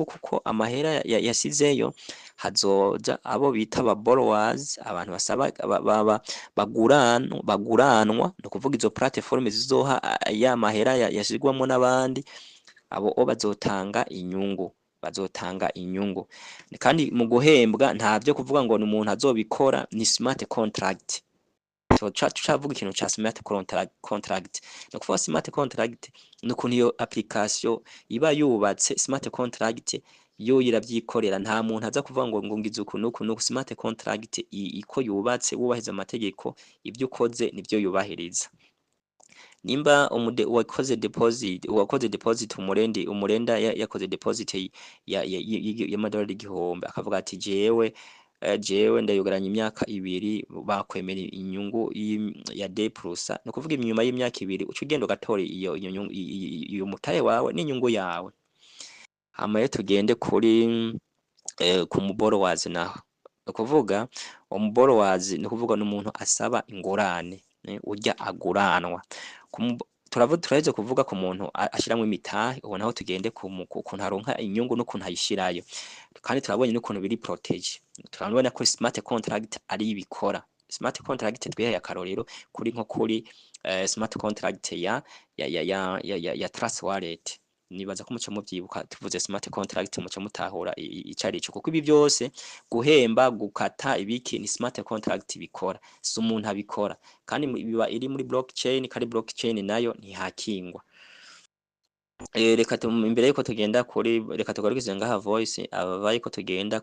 kuko amahera yasizeyo hazoja abo bita aba borrowers, abantu basaba baguranwa. Ni ukuvuga izo platform zizoha ya mahera yashirwamwo n'abandi, abo o bazotanga inyungu. Kandi mu guhembwa nta vyo kuvuga ngo ni umuntu azobikora, ni smart contract. Tucavuga ikintu ca smart contract. Ni ukuvuga smart contract ni ukuntu iyo application iba yubatse. Smart contract yo iravyikorera, nta muntu aza kuvuga ngo ngize uku nuku nuku. Smart contract iko yubatse, wubahiriza amategeko, ivyo ukoze nivyo yubahiriza. Nimba uwakoze deposit, umu lender yakoze deposit y'amadolari 1000, akavuga ati jewe ndayugaranye imyaka 2, bakwemera inyungu ya 2%. Ni ukuvuga inyuma y'imyaka 2 uca ugenda ugatora iyo nyungu, iyo mutahe wawe n'inyungu yawe. Hama rero tugende ku mu borrowers naho. Ni ukuvuga umu borrowers ni ukuvuga n'umuntu asaba ingurane, urya aguranwa. Turaheze kuvuga ku muntu ashiramwo imitahe, ubu naho tugende ku kuntu aronka inyungu n'ukuntu ayishirayo. Kandi turabonye n'ukuntu biri protégé, turabona ko smart contract ari ibikora. Smart contract twihaye akarorero kuri nko kuri smart contract ya Trust Wallet. Nibaza ko muca muvyibuka, tuvuze smart contract muca mutahura ico arico, kuko ibi vyose, guhemba, gukata, ibiki, ni smart contract bikora, si umuntu abikora. Kandi biba iri muri blockchain, kandi blockchain nayo ntihakingwa. Reka imbere yuko tugenda kuri, reka tugarukize ngaha voice abaye ko tugenda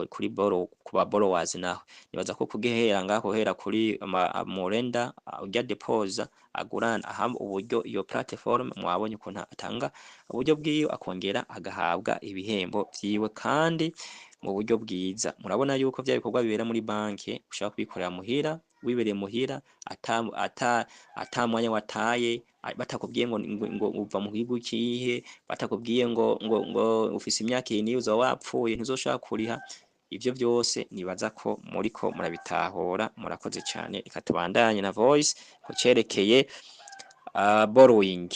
kuri borrow, ku ba borrowers naho. Nibaza ko kugihera ngaho, guhera kuri mu lender urya deposa agurana aha uburyo iyo platform, mwabonye ukuntu atanga uburyo bwiwe akongera agahabwa ibihembo vyiwe kandi mu buryo bwiza. Murabona yuko vya bikorwa bibera muri banki ushobora kubikorera muhira, wibereye muhira, ata mwanya wataye, batakubwiye ngo uva mu gihugu kihe, batakubwiye ngo ufise imyaka iyi niyo uzoba wapfuye ntuzoshobora kuriha. Ivyo vyose nibaza ko muriko murabitahura. Murakoze cane. Reka tubandanye na voice ku cerekeye borrowing.